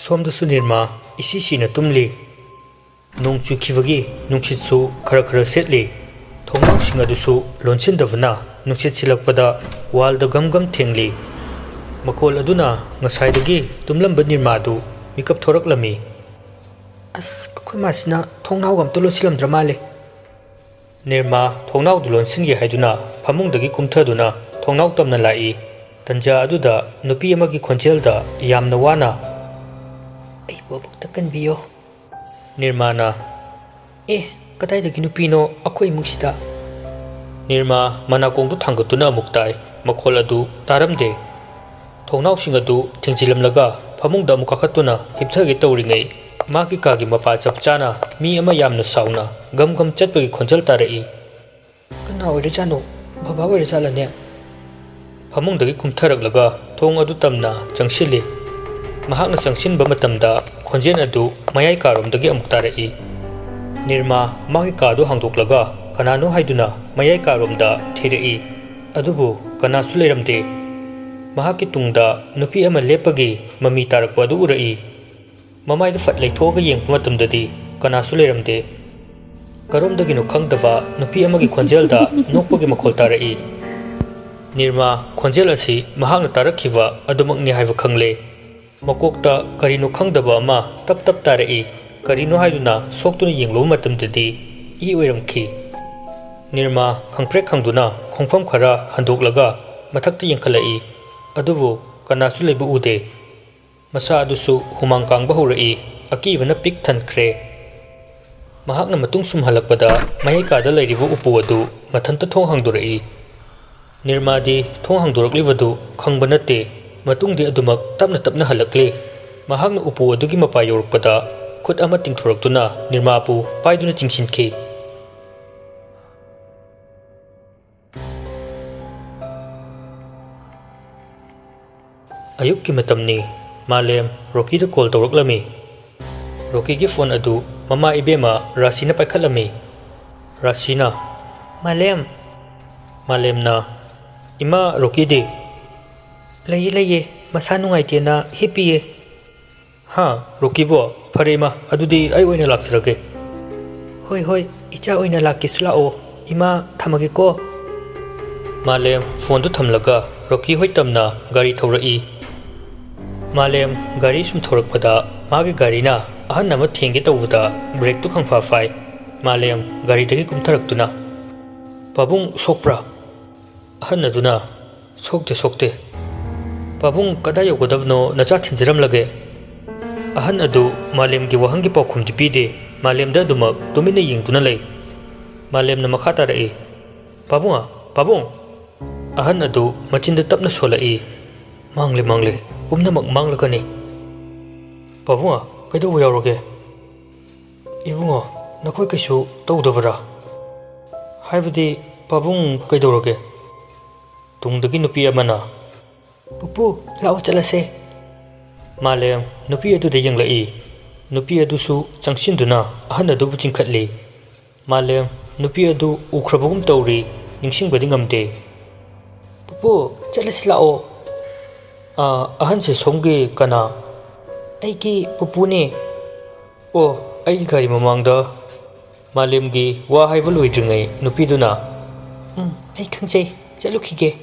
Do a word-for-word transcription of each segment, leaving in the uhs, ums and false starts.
ꯁꯣꯝꯗꯁꯨ ꯅꯤꯔꯃꯥ ꯏꯁꯤ ꯁꯤꯅ ꯇꯨꯝꯂꯤ꯫ ꯅꯣꯡ ꯆꯨꯈꯤꯕꯒꯤ ꯅꯨꯡꯁꯤꯠꯁꯨ ꯈꯔ ꯈꯔ ꯁꯤꯠꯂꯤ꯫ ꯊꯣꯡꯅꯥꯎꯁꯤꯡ ꯑꯗꯨꯁꯨ ꯂꯣꯟꯁꯤꯟꯗꯕꯅ ꯅꯨꯡꯁꯤꯠ ꯁꯤꯜꯂꯛꯄꯗ ꯋꯥꯜꯗ ꯒꯝ ꯒꯝ ꯊꯦꯡꯂꯤ꯫ ꯃꯈꯣꯜ ꯑꯗꯨꯅ ꯉꯁꯥꯏꯗꯒꯤ ꯇꯨꯝꯂꯝꯕ ꯅꯤꯔꯃꯥꯗꯨ ꯃꯤꯀꯞ ꯊꯣꯔꯛꯂꯝꯃꯤ꯫ "ꯑꯁ, ꯑꯩꯈꯣꯏ ꯃꯥꯁꯤꯅ ꯊꯣꯡꯅꯥꯎꯒ ꯑꯝꯇ ꯂꯣꯟꯁꯤꯜꯂꯝꯗ꯭ꯔ ꯃꯥꯜꯂꯦ꯫" ꯅꯤꯔꯃꯥ ꯊꯣꯡꯅꯥꯎꯗꯨ ꯂꯣꯟꯁꯤꯟꯒꯦ ꯍꯥꯏꯗꯨꯅ ꯐꯃꯨꯡꯗꯒꯤ ꯀꯨꯝꯊꯗꯨꯅ ꯊꯣꯡꯅꯥꯎ ꯇꯝꯅ ꯂꯥꯛꯏ꯫ ꯇꯟꯖꯥ ꯑꯗꯨꯗ ꯅꯨꯄꯤ ꯑꯃꯒꯤ ꯈꯣꯟꯖꯦꯜꯗ ꯌꯥꯝꯅ ꯋꯥꯅ, "ꯑꯩꯕꯨ ꯑꯃꯨꯛꯇ ꯀꯟꯕꯤꯌꯣ꯫" ꯅꯤꯔꯃꯥꯅ, "ꯑꯦ, ꯀꯗꯥꯏꯗꯒꯤ ꯅꯨꯄꯤꯅꯣ ꯑꯩꯈꯣꯏ ꯏꯃꯨꯡꯁꯤꯗ?" ꯅꯤꯔꯃꯥ ꯃꯅꯥꯀꯣꯡꯗꯨ ꯊꯥꯡꯒꯠꯇꯨꯅ ꯑꯃꯨꯛ ꯇꯥꯏ꯫ ꯃꯈꯣꯜ ꯑꯗꯨ ꯇꯥꯔꯝꯗꯦ꯫ ꯊꯣꯡꯅꯥꯎꯁꯤꯡ ꯑꯗꯨ ꯊꯤꯡꯖꯤꯜꯂꯝꯂꯒ ꯐꯃꯨꯡꯗ ꯑꯃꯨꯛ ꯀꯥꯈꯠꯇꯨꯅ ꯍꯤꯞꯊꯒꯦ ꯇꯧꯔꯤꯉꯩ, ꯃꯥꯒꯤ ꯀꯥꯒꯤ ꯃꯄꯥ ꯆꯞ ꯆꯥꯅ ꯃꯤ ꯑꯃ ꯌꯥꯝꯅ ꯁꯥꯎꯅ ꯒꯝ ꯒꯝ ꯆꯠꯄꯒꯤ ꯈꯣꯟꯖꯦꯜ ꯇꯥꯔꯛꯏ꯫ "ꯀꯅꯥ ꯑꯣꯏꯔꯖꯥꯠꯅꯣ? ꯕꯕꯥ ꯑꯣꯏꯔꯖꯥꯠꯂꯅꯦ?" ꯐꯃꯨꯡꯗꯒꯤ ꯀꯨꯝꯊꯔꯛꯂꯒ ꯊꯣꯡ ꯑꯗꯨ ꯇꯝꯅ ꯆꯪꯁꯤꯜꯂꯤ꯫ ꯃꯍꯥꯛꯅ ꯆꯪꯁꯤꯟꯕ ꯃꯇꯝꯗ ꯈꯣꯟꯖꯦꯜ ꯑꯗꯨ ꯃꯌꯥꯏ ꯀꯥꯔꯣꯝꯗꯒꯤ ꯑꯃꯨꯛ ꯇꯥꯔꯛꯏ꯫ ꯅꯤꯔꯃꯥ ꯃꯥꯒꯤ ꯀꯥꯗꯨ ꯍꯥꯡꯗꯣꯛꯂꯒ ꯀꯅꯥꯅꯣ ꯍꯥꯏꯗꯨꯅ ꯃꯌꯥꯏ ꯀꯥꯔꯣꯝꯗ ꯊꯤꯔꯛꯏ꯫ ꯑꯗꯨꯕꯨ ꯀꯅꯥꯁꯨ ꯂꯩꯔꯝꯗꯦ꯫ ꯃꯍꯥꯛꯀꯤ ꯇꯨꯡꯗ ꯅꯨꯄꯤ ꯑꯃ ꯂꯦꯞꯄꯒꯤ ꯃꯃꯤ ꯇꯥꯔꯛꯄ ꯑꯗꯨ ꯎꯔꯛꯏ꯫ ꯃꯃꯥꯏꯗꯨ ꯐꯠ ꯂꯩꯊꯣꯛꯑꯒ ꯌꯦꯡꯕ ꯃꯇꯝꯗꯗꯤ ꯀꯅꯥꯁꯨ ꯂꯩꯔꯝꯗꯦ꯫ ꯀꯔꯣꯝꯗꯒꯤꯅꯣ ꯈꯪꯗꯕ ꯅꯨꯄꯤ ꯑꯃꯒꯤ ꯈꯣꯟꯖꯦꯜꯗ ꯅꯣꯛꯄꯒꯤ ꯃꯈꯣꯜ ꯇꯥꯔꯛꯏ꯫ ꯅꯤꯔꯃꯥ ꯈꯣꯟꯖꯦꯜ ꯑꯁꯤ ꯃꯍꯥꯛꯅ ꯇꯥꯔꯛꯈꯤꯕ ꯑꯗꯨꯃꯛꯅꯤ ꯍꯥꯏꯕ ꯈꯪꯂꯦ꯫ ꯃꯀꯣꯛꯇ ꯀꯔꯤꯅꯣ ꯈꯪꯗꯕ ꯑꯃ ꯇꯞ ꯇꯞ ꯇꯥꯔꯛꯏ꯫ ꯀꯔꯤꯅꯣ ꯍꯥꯏꯗꯨꯅ ꯁꯣꯛꯇꯨꯅ ꯌꯦꯡꯂꯨꯕ ꯃꯇꯝꯗꯗꯤ ꯏ ꯑꯣꯏꯔꯝꯈꯤ꯫ ꯅꯤꯔꯃꯥ ꯈꯪꯄ꯭ꯔꯦꯛ ꯈꯪꯗꯨꯅ ꯈꯣꯡꯐꯝ ꯈꯔ ꯍꯟꯗꯣꯛꯂꯒ ꯃꯊꯛꯇ ꯌꯦꯡꯈꯠꯂꯛꯏ꯫ ꯑꯗꯨꯕꯨ ꯀꯅꯥꯁꯨ ꯂꯩꯕ ꯎꯗꯦ꯫ ꯃꯁꯥ ꯑꯗꯨꯁꯨ ꯍꯨꯃꯥꯡ ꯀꯥꯡꯕ ꯍꯧꯔꯛꯏ꯫ ꯑꯀꯤꯕꯅ ꯄꯤꯛ ꯊꯟꯈ꯭ꯔꯦ꯫ ꯃꯍꯥꯛꯅ ꯃꯇꯨꯡ ꯁꯨꯝ ꯍꯜꯂꯛꯄꯗ ꯃꯌꯥꯏ ꯀꯥꯗ ꯂꯩꯔꯤꯕ ꯎꯄꯨ ꯑꯗꯨ ꯃꯊꯟꯇ ꯊꯣꯡ ꯍꯥꯡꯗꯣꯔꯛꯏ꯫ ꯅꯤꯔꯃꯥꯗꯤ ꯊꯣꯡ ꯍꯥꯡꯗꯣꯔꯛꯂꯤꯕꯗꯨ ꯈꯪꯕ ꯅꯠꯇꯦ꯫ ꯃꯇꯨꯡꯗꯤ ꯑꯗꯨꯃꯛ ꯇꯞꯅ ꯇꯞꯅ ꯍꯜꯂꯛꯂꯤ꯫ ꯃꯍꯥꯛꯅ ꯎꯄꯨ ꯑꯗꯨꯒꯤ ꯃꯄꯥ ꯌꯧꯔꯛꯄꯗ ꯈꯨꯠ ꯑꯃ ꯇꯤꯡꯊꯣꯔꯛꯇꯨꯅ ꯅꯤꯔꯃꯥꯕꯨ ꯄꯥꯏꯗꯨꯅ ꯆꯤꯡꯁꯤꯟꯈꯤ꯫ ꯑꯌꯨꯛꯀꯤ ꯃꯇꯝꯅꯤ꯫ ꯃꯥꯂꯦꯝ ꯔꯣꯀꯤꯗ ꯀꯣꯜ ꯇꯧꯔꯛꯂꯝꯃꯤ꯫ ꯔꯣꯀꯤꯒꯤ ꯐꯣꯟ ꯑꯗꯨ ꯃꯃꯥ ꯏꯕꯦꯝꯃ ꯔꯥꯁꯤꯅ ꯄꯥꯏꯈꯠꯂꯝꯃꯤ꯫ ꯔꯥꯁꯤꯅ, "ꯃꯥꯂꯦꯝ!" ꯃꯥꯂꯦꯝꯅ, "ꯏꯃꯥ, ꯔꯣꯀꯤꯗꯤ?" "ꯂꯩꯌꯦ, ꯂꯩꯌꯦ꯫ ꯃꯁꯥ ꯅꯨꯡꯉꯥꯏꯇꯦꯅ ꯍꯤꯞꯄꯤꯌꯦ꯫" ꯍꯥ, ꯔꯣꯀꯤꯕꯣ? ꯐꯔꯦ ꯏꯃꯥ, ꯑꯗꯨꯗꯤ ꯑꯩ ꯑꯣꯏꯅ ꯂꯥꯛꯆꯔꯒꯦ꯫ ꯍꯣꯏ ꯍꯣꯏ, ꯏꯆꯥ ꯑꯣꯏꯅ ꯂꯥꯛꯀꯦꯁꯨ ꯂꯥꯛꯑꯣ꯫ ꯏꯃꯥ, ꯊꯝꯃꯒꯦꯀꯣ꯫ ꯃꯥꯂꯦꯝ ꯐꯣꯟꯗꯨ ꯊꯝꯂꯒ ꯔꯣꯀꯤ ꯍꯣꯏ ꯇꯝꯅ ꯒꯥꯔꯤ ꯊꯧꯔꯛꯏ꯫ ꯃꯥꯂꯦꯝ ꯒꯥꯔꯤ ꯁꯨꯝ ꯊꯧꯔꯛꯄꯗ ꯃꯥꯒꯤ ꯒꯥꯔꯤꯅ ꯑꯍꯟ ꯑꯃ ꯊꯦꯡꯒꯦ ꯇꯧꯕꯗ ꯕ꯭ꯔꯦꯛꯇꯨ ꯈꯪꯐꯥ ꯐꯥꯏ꯫ ꯃꯥꯂꯦꯝ ꯒꯥꯔꯤꯗꯒꯤ ꯀꯨꯝꯊꯔꯛꯇꯨꯅ, "ꯄꯥꯕꯨꯡ, ꯁꯣꯛꯄ꯭ꯔꯥ?" ꯑꯍꯟ ꯑꯗꯨꯅ, "ꯁꯣꯛꯇꯦ, ꯁꯣꯛꯇꯦ꯫ ꯄꯥꯕꯨꯡ, ꯀꯗꯥꯏ ꯌꯧꯒꯗꯕꯅꯣ ꯅꯆꯥ ꯊꯤꯟꯖꯔꯝꯂꯒꯦ?" ꯑꯍꯟ ꯑꯗꯨ ꯃꯥꯂꯦꯝꯒꯤ ꯋꯥꯍꯪꯒꯤ ꯄꯥꯎꯈꯨꯝꯗꯤ ꯄꯤꯗꯦ꯫ ꯃꯥꯂꯦꯝꯗ ꯑꯗꯨꯃꯛ ꯇꯨꯃꯤꯟꯅ ꯌꯦꯡꯗꯨꯅ ꯂꯩ꯫ ꯃꯥꯂꯦꯝꯅ ꯃꯈꯥ ꯇꯥꯔꯛꯏ, "ꯄꯥꯕꯨꯡ, ꯄꯥꯕꯨꯡ!" ꯑꯍꯟ ꯑꯗꯨ ꯃꯆꯤꯟꯗ ꯇꯞꯅ ꯁꯣꯜꯂꯛꯏ, "ꯃꯥꯡꯂꯦ, ꯃꯥꯡꯂꯦ, ꯄꯨꯝꯅꯃꯛ ꯃꯥꯡꯂꯒꯅꯤ꯫ ꯄꯥꯕꯨꯡ, ꯀꯩꯗꯧꯕ ꯌꯥꯎꯔꯒꯦ?" "ꯏꯕꯨꯡꯉꯣ, ꯅꯈꯣꯏ ꯀꯩꯁꯨ ꯇꯧꯗꯕꯔꯥ? ꯍꯥꯏꯕꯗꯤ, ꯄꯥꯕꯨꯡ ꯀꯩꯗꯧꯔꯒꯦ?" ꯇꯨꯡꯗꯒꯤ ꯅꯨꯄꯤ ꯑꯃꯅ, "ꯄꯨꯄꯨ, ꯂꯥꯛꯑꯣ ꯆꯠꯂꯁꯦ꯫" ꯃꯥꯂꯦꯝ ꯅꯨꯄꯤ ꯑꯗꯨꯗ ꯌꯦꯡꯂꯛꯏ꯫ ꯅꯨꯄꯤ ꯑꯗꯨꯁꯨ ꯆꯪꯁꯤꯟꯗꯨꯅ ꯑꯍꯟ ꯑꯗꯨꯕꯨ ꯆꯤꯡꯈꯠꯂꯤ꯫ ꯃꯥꯂꯦꯝ ꯅꯨꯄꯤ ꯑꯗꯨ ꯎꯈ꯭ꯔꯕꯒꯨꯝ ꯇꯧꯔꯤ, ꯅꯤꯡꯁꯤꯡꯕꯗꯤ ꯉꯝꯗꯦ꯫ "ꯄꯨꯄꯨ, ꯆꯠꯂꯁꯤ ꯂꯥꯛꯑꯣ꯫" "ꯑꯥ, ꯑꯍꯟꯁꯦ ꯁꯣꯝꯒꯤ ꯀꯅꯥ?" "ꯑꯩꯒꯤ ꯄꯨꯄꯨꯅꯦ꯫" "ꯑꯣ, ꯑꯩꯒꯤ ꯒꯥꯔꯤ ꯃꯃꯥꯡꯗ꯫" ꯃꯥꯂꯦꯝꯒꯤ ꯋꯥ ꯍꯥꯏꯕ ꯂꯣꯏꯗ꯭ꯔꯤꯉꯩ ꯅꯨꯄꯤꯗꯨꯅ, "ꯎꯝ, ꯑꯩ ꯈꯪꯖꯩ, ꯆꯠꯂꯨꯈꯤꯒꯦ꯫"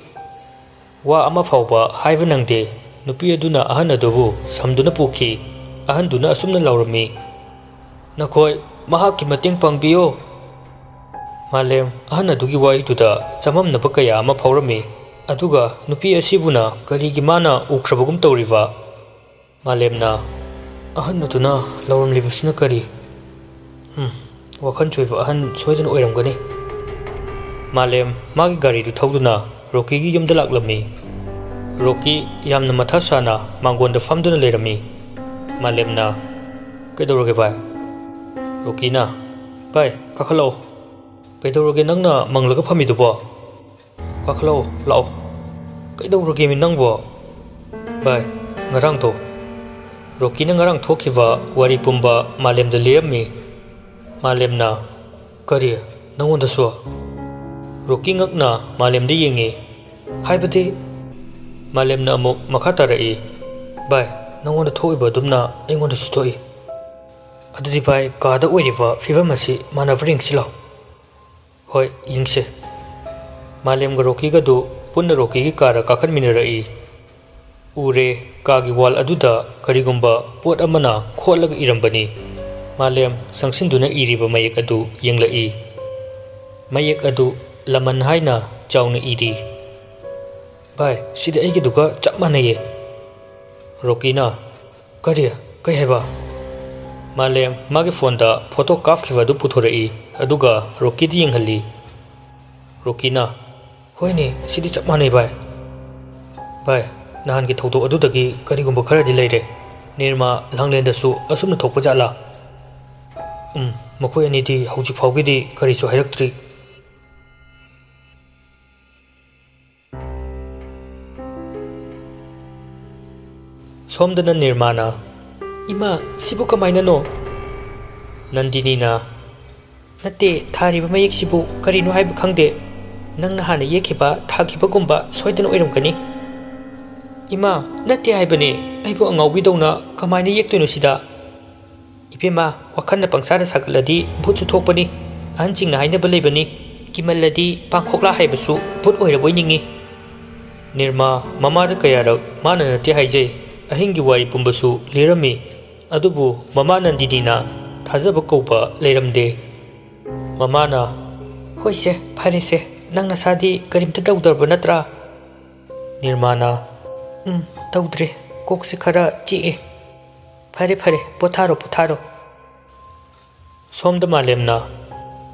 ꯋꯥ ꯑꯃ ꯐꯥꯎꯕ ꯍꯥꯏꯕ ꯅꯪꯗꯦ꯫ ꯅꯨꯄꯤ ꯑꯗꯨꯅ ꯑꯍꯟ ꯑꯗꯨꯕꯨ ꯁꯝꯗꯨꯅ ꯄꯨꯈꯤ꯫ ꯑꯍꯟꯗꯨꯅ ꯑꯁꯨꯝꯅ ꯂꯥꯎꯔꯝꯃꯤ, "ꯅꯈꯣꯏ ꯃꯍꯥꯛꯀꯤ ꯃꯇꯦꯡ ꯄꯥꯡꯕꯤꯌꯨ!" ꯃꯥꯂꯦꯝ ꯑꯍꯟ ꯑꯗꯨꯒꯤ ꯋꯥꯍꯩꯗꯨꯗ ꯆꯃꯝꯅꯕ ꯀꯌꯥ ꯑꯃ ꯐꯥꯎꯔꯝꯃꯤ꯫ ꯑꯗꯨꯒ ꯅꯨꯄꯤ ꯑꯁꯤꯕꯨꯅ ꯀꯔꯤꯒꯤ ꯃꯥꯅ ꯎꯈ꯭ꯔꯕꯒꯨꯝ ꯇꯧꯔꯤꯕ? ꯃꯥꯂꯦꯝꯅ, "ꯑꯍꯟ ꯑꯗꯨꯅ ꯂꯥꯎꯔꯝꯂꯤꯕꯁꯤꯅ ꯀꯔꯤ? ꯎꯝ, ꯋꯥꯈꯜ ꯆꯣꯏꯕ ꯑꯍꯟ ꯁꯣꯏꯗꯅ ꯑꯣꯏꯔꯝꯒꯅꯤ꯫" ꯃꯥꯂꯦꯝ ꯃꯥꯒꯤ ꯒꯥꯔꯤꯗꯨ ꯊꯧꯗꯨꯅ ꯔꯣꯀꯤꯒꯤ ꯌꯨꯝꯗ ꯂꯥꯛꯂꯝꯃꯤ꯫ ꯔꯣꯀꯤ ꯌꯥꯝꯅ ꯃꯊꯥ ꯁꯥꯅ ꯃꯥꯡꯒꯣꯟꯗ ꯐꯝꯗꯨꯅ ꯂꯩꯔꯝꯃꯤ꯫ ꯃꯥꯂꯦꯝꯅ, "ꯀꯩꯗꯧꯔꯒꯦ ꯚꯥꯏ?" ꯔꯣꯀꯤꯅ, "ꯚꯥꯏ, ꯀꯥꯈꯠꯂꯛꯑꯣ꯫ ꯀꯩꯗꯧꯔꯒꯦ ꯅꯪꯅ ꯃꯪꯂꯒ ꯐꯝꯃꯤꯗꯨꯕꯣ? ꯀꯥꯈꯠꯂꯛꯑꯣ, ꯂꯥꯛꯑꯣ꯫" "ꯀꯩꯗꯧꯔꯒꯦꯃꯤ ꯅꯪꯕꯣ?" "ꯚꯥꯏ, ꯉꯔꯥꯡꯗꯣ꯫" ꯔꯣꯀꯤꯅ ꯉꯔꯥꯡ ꯊꯣꯛꯈꯤꯕ ꯋꯥꯔꯤ ꯄꯨꯝꯕ ꯃꯥꯂꯦꯝꯗ ꯂꯤꯔꯝꯃꯤ꯫ ꯃꯥꯂꯦꯝꯅ, "ꯀꯔꯤ? ꯅꯪꯉꯣꯟꯗꯁꯨ?" ꯔꯣꯀꯤ ꯉꯛꯅ ꯃꯥꯂꯦꯝꯗ ꯌꯦꯡꯉꯤ꯫ "ꯍꯥꯏꯕꯗꯤ?" ꯃꯥꯂꯦꯝꯅ ꯑꯃꯨꯛ ꯃꯈꯥ ꯇꯥꯔꯛꯏ, "ꯚꯥꯏ, ꯅꯉꯣꯟꯗ ꯊꯣꯛꯏꯕ ꯑꯗꯨꯝꯅ ꯑꯩꯉꯣꯟꯗꯁꯨ ꯊꯣꯛꯏ꯫ ꯑꯗꯨꯗꯤ ꯚꯥꯏ, ꯀꯥꯗ ꯑꯣꯏꯔꯤꯕ ꯐꯤꯕꯝ ꯑꯁꯤ ꯃꯥꯟꯅꯕ꯭ꯔꯥ ꯌꯦꯡꯁꯤ ꯂꯥꯎ꯫ ꯍꯣꯏ, ꯌꯦꯡꯁꯤ꯫ ꯃꯥꯂꯦꯝꯒ ꯔꯣꯀꯤꯒꯗꯨ ꯄꯨꯟꯅ ꯔꯣꯀꯤꯒꯤ ꯀꯥꯗ ꯀꯥꯈꯠꯃꯤꯟꯅꯔꯛꯏ꯫ ꯎꯔꯦ, ꯀꯥꯒꯤ ꯋꯥꯜ ꯑꯗꯨꯗ ꯀꯔꯤꯒꯨꯝꯕ ꯄꯣꯠ ꯑꯃꯅ ꯈꯣꯠꯂꯒ ꯏꯔꯝꯕꯅꯤ꯫ ꯃꯥꯂꯦꯝ ꯆꯪꯁꯤꯟꯗꯨꯅ ꯏꯔꯤꯕ ꯃꯌꯦꯛ ꯑꯗꯨ ꯌꯦꯡꯂꯛꯏ꯫ ꯃꯌꯦꯛ ꯑꯗꯨ ꯂꯃꯟ ꯍꯥꯏꯅ ꯆꯥꯎꯅ ꯏꯔꯤ꯫ "ꯚꯥꯏ, ꯁꯤꯗꯤ ꯑꯩꯒꯤꯗꯨꯒ ꯆꯞ ꯃꯥꯟꯅꯩꯌꯦ꯫" ꯔꯣꯀꯤꯅ, "ꯀꯔꯤ? ꯀꯩ ꯍꯥꯏꯕ?" ꯃꯥꯂꯦꯝ ꯃꯥꯒꯤ ꯐꯣꯟꯗ ꯐꯣꯇꯣ ꯀꯥꯞꯈꯤꯕ ꯑꯗꯨ ꯄꯨꯊꯣꯔꯛꯏ, ꯑꯗꯨꯒ ꯔꯣꯀꯤꯗ ꯌꯦꯡꯍꯜꯂꯤ꯫ ꯔꯣꯀꯤꯅ, "ꯍꯣꯏꯅꯦ, ꯁꯤꯗꯤ ꯆꯞ ꯃꯥꯟꯅꯩ ꯚꯥꯏ꯫ ꯚꯥꯏ, ꯅꯍꯥꯟꯒꯤ ꯊꯧꯗꯣꯛ ꯑꯗꯨꯗꯒꯤ ꯀꯔꯤꯒꯨꯝꯕ ꯈꯔꯗꯤ ꯂꯩꯔꯦ꯫ ꯅꯤꯔꯃꯥ, ꯂꯥꯡꯂꯦꯟꯗꯁꯨ ꯑꯁꯨꯝꯅ ꯊꯣꯛꯄ ꯖꯥꯠꯂꯥ?" "ꯎꯝ, ꯃꯈꯣꯏ ꯑꯅꯤꯗꯤ ꯍꯧꯖꯤꯛ ꯐꯥꯎꯒꯤꯗꯤ ꯀꯔꯤꯁꯨ ꯍꯥꯏꯔꯛꯇ꯭ꯔꯤ꯫" ꯁꯣꯝꯗꯅ ꯅꯤꯔꯃꯥꯅ, "ꯏꯃꯥ, ꯁꯤꯕꯨ ꯀꯃꯥꯏꯅꯅꯣ?" ꯅꯟꯗꯤꯅꯤꯅ, "ꯅꯠꯇꯦ, ꯊꯥꯔꯤꯕ ꯃꯌꯦꯛꯁꯤꯕꯨ ꯀꯔꯤꯅꯣ ꯍꯥꯏꯕ ꯈꯪꯗꯦ꯫ ꯅꯪꯅ ꯍꯥꯟꯅ ꯌꯦꯛꯈꯤꯕ, ꯊꯥꯈꯤꯕꯒꯨꯝꯕ ꯁꯣꯏꯗꯅ ꯑꯣꯏꯔꯝꯒꯅꯤ꯫" "ꯏꯃꯥ, ꯅꯠꯇꯦ ꯍꯥꯏꯕꯅꯦ꯫ ꯑꯩꯕꯨ ꯑꯉꯥꯎꯕꯤꯗꯧꯅ ꯀꯃꯥꯏꯅ ꯌꯦꯛꯇꯣꯏꯅꯣ ꯁꯤꯗ?" "ꯏꯕꯦꯝꯃ, ꯋꯥꯈꯜꯅ ꯄꯪꯁꯥꯗ ꯁꯥꯒꯠꯂꯗꯤ ꯚꯨꯠꯁꯨ ꯊꯣꯛꯄꯅꯤ꯫ ꯑꯍꯟꯁꯤꯡꯅ ꯍꯥꯏꯅꯕ ꯂꯩꯕꯅꯤ, ꯀꯤꯃꯜꯂꯗꯤ ꯄꯥꯡꯈꯣꯛꯂꯥ ꯍꯥꯏꯕꯁꯨ ꯚꯨꯠ ꯑꯣꯏꯔꯕꯣꯏ ꯅꯤꯡꯏ꯫" ꯅꯤꯔꯃꯥ ꯃꯃꯥꯗ ꯀꯌꯥꯔꯛ ꯃꯥꯅ ꯅꯠꯇꯦ ꯍꯥꯏꯖꯩ꯫ ꯑꯍꯤꯡꯒꯤ ꯋꯥꯔꯤ ꯄꯨꯝꯕꯁꯨ ꯂꯤꯔꯝꯃꯤ꯫ ꯑꯗꯨꯕꯨ ꯃꯃꯥ ꯅꯟꯗꯤꯅꯤꯅ ꯊꯥꯖꯕ ꯀꯧꯕ ꯂꯩꯔꯝꯗꯦ꯫ ꯃꯃꯥꯅ, "ꯍꯣꯏꯁꯦ, ꯐꯔꯦꯁꯦ, ꯅꯪ ꯅꯁꯥꯗꯤ ꯀꯔꯤꯝꯇ ꯇꯧꯗ꯭ꯔꯕ ꯅꯠꯇ꯭ꯔꯥ?" ꯅꯤꯔꯃꯥꯅ, "ꯎꯝ, ꯇꯧꯗ꯭ꯔꯦ, ꯀꯣꯛꯁꯦ ꯈꯔ ꯆꯤꯛꯑꯦ꯫ ꯐꯔꯦ, ꯐꯔꯦ, ꯄꯣꯊꯥꯔꯣ, ꯄꯣꯊꯥꯔꯣ꯫" ꯁꯣꯝꯗ ꯃꯥꯂꯦꯝꯅ,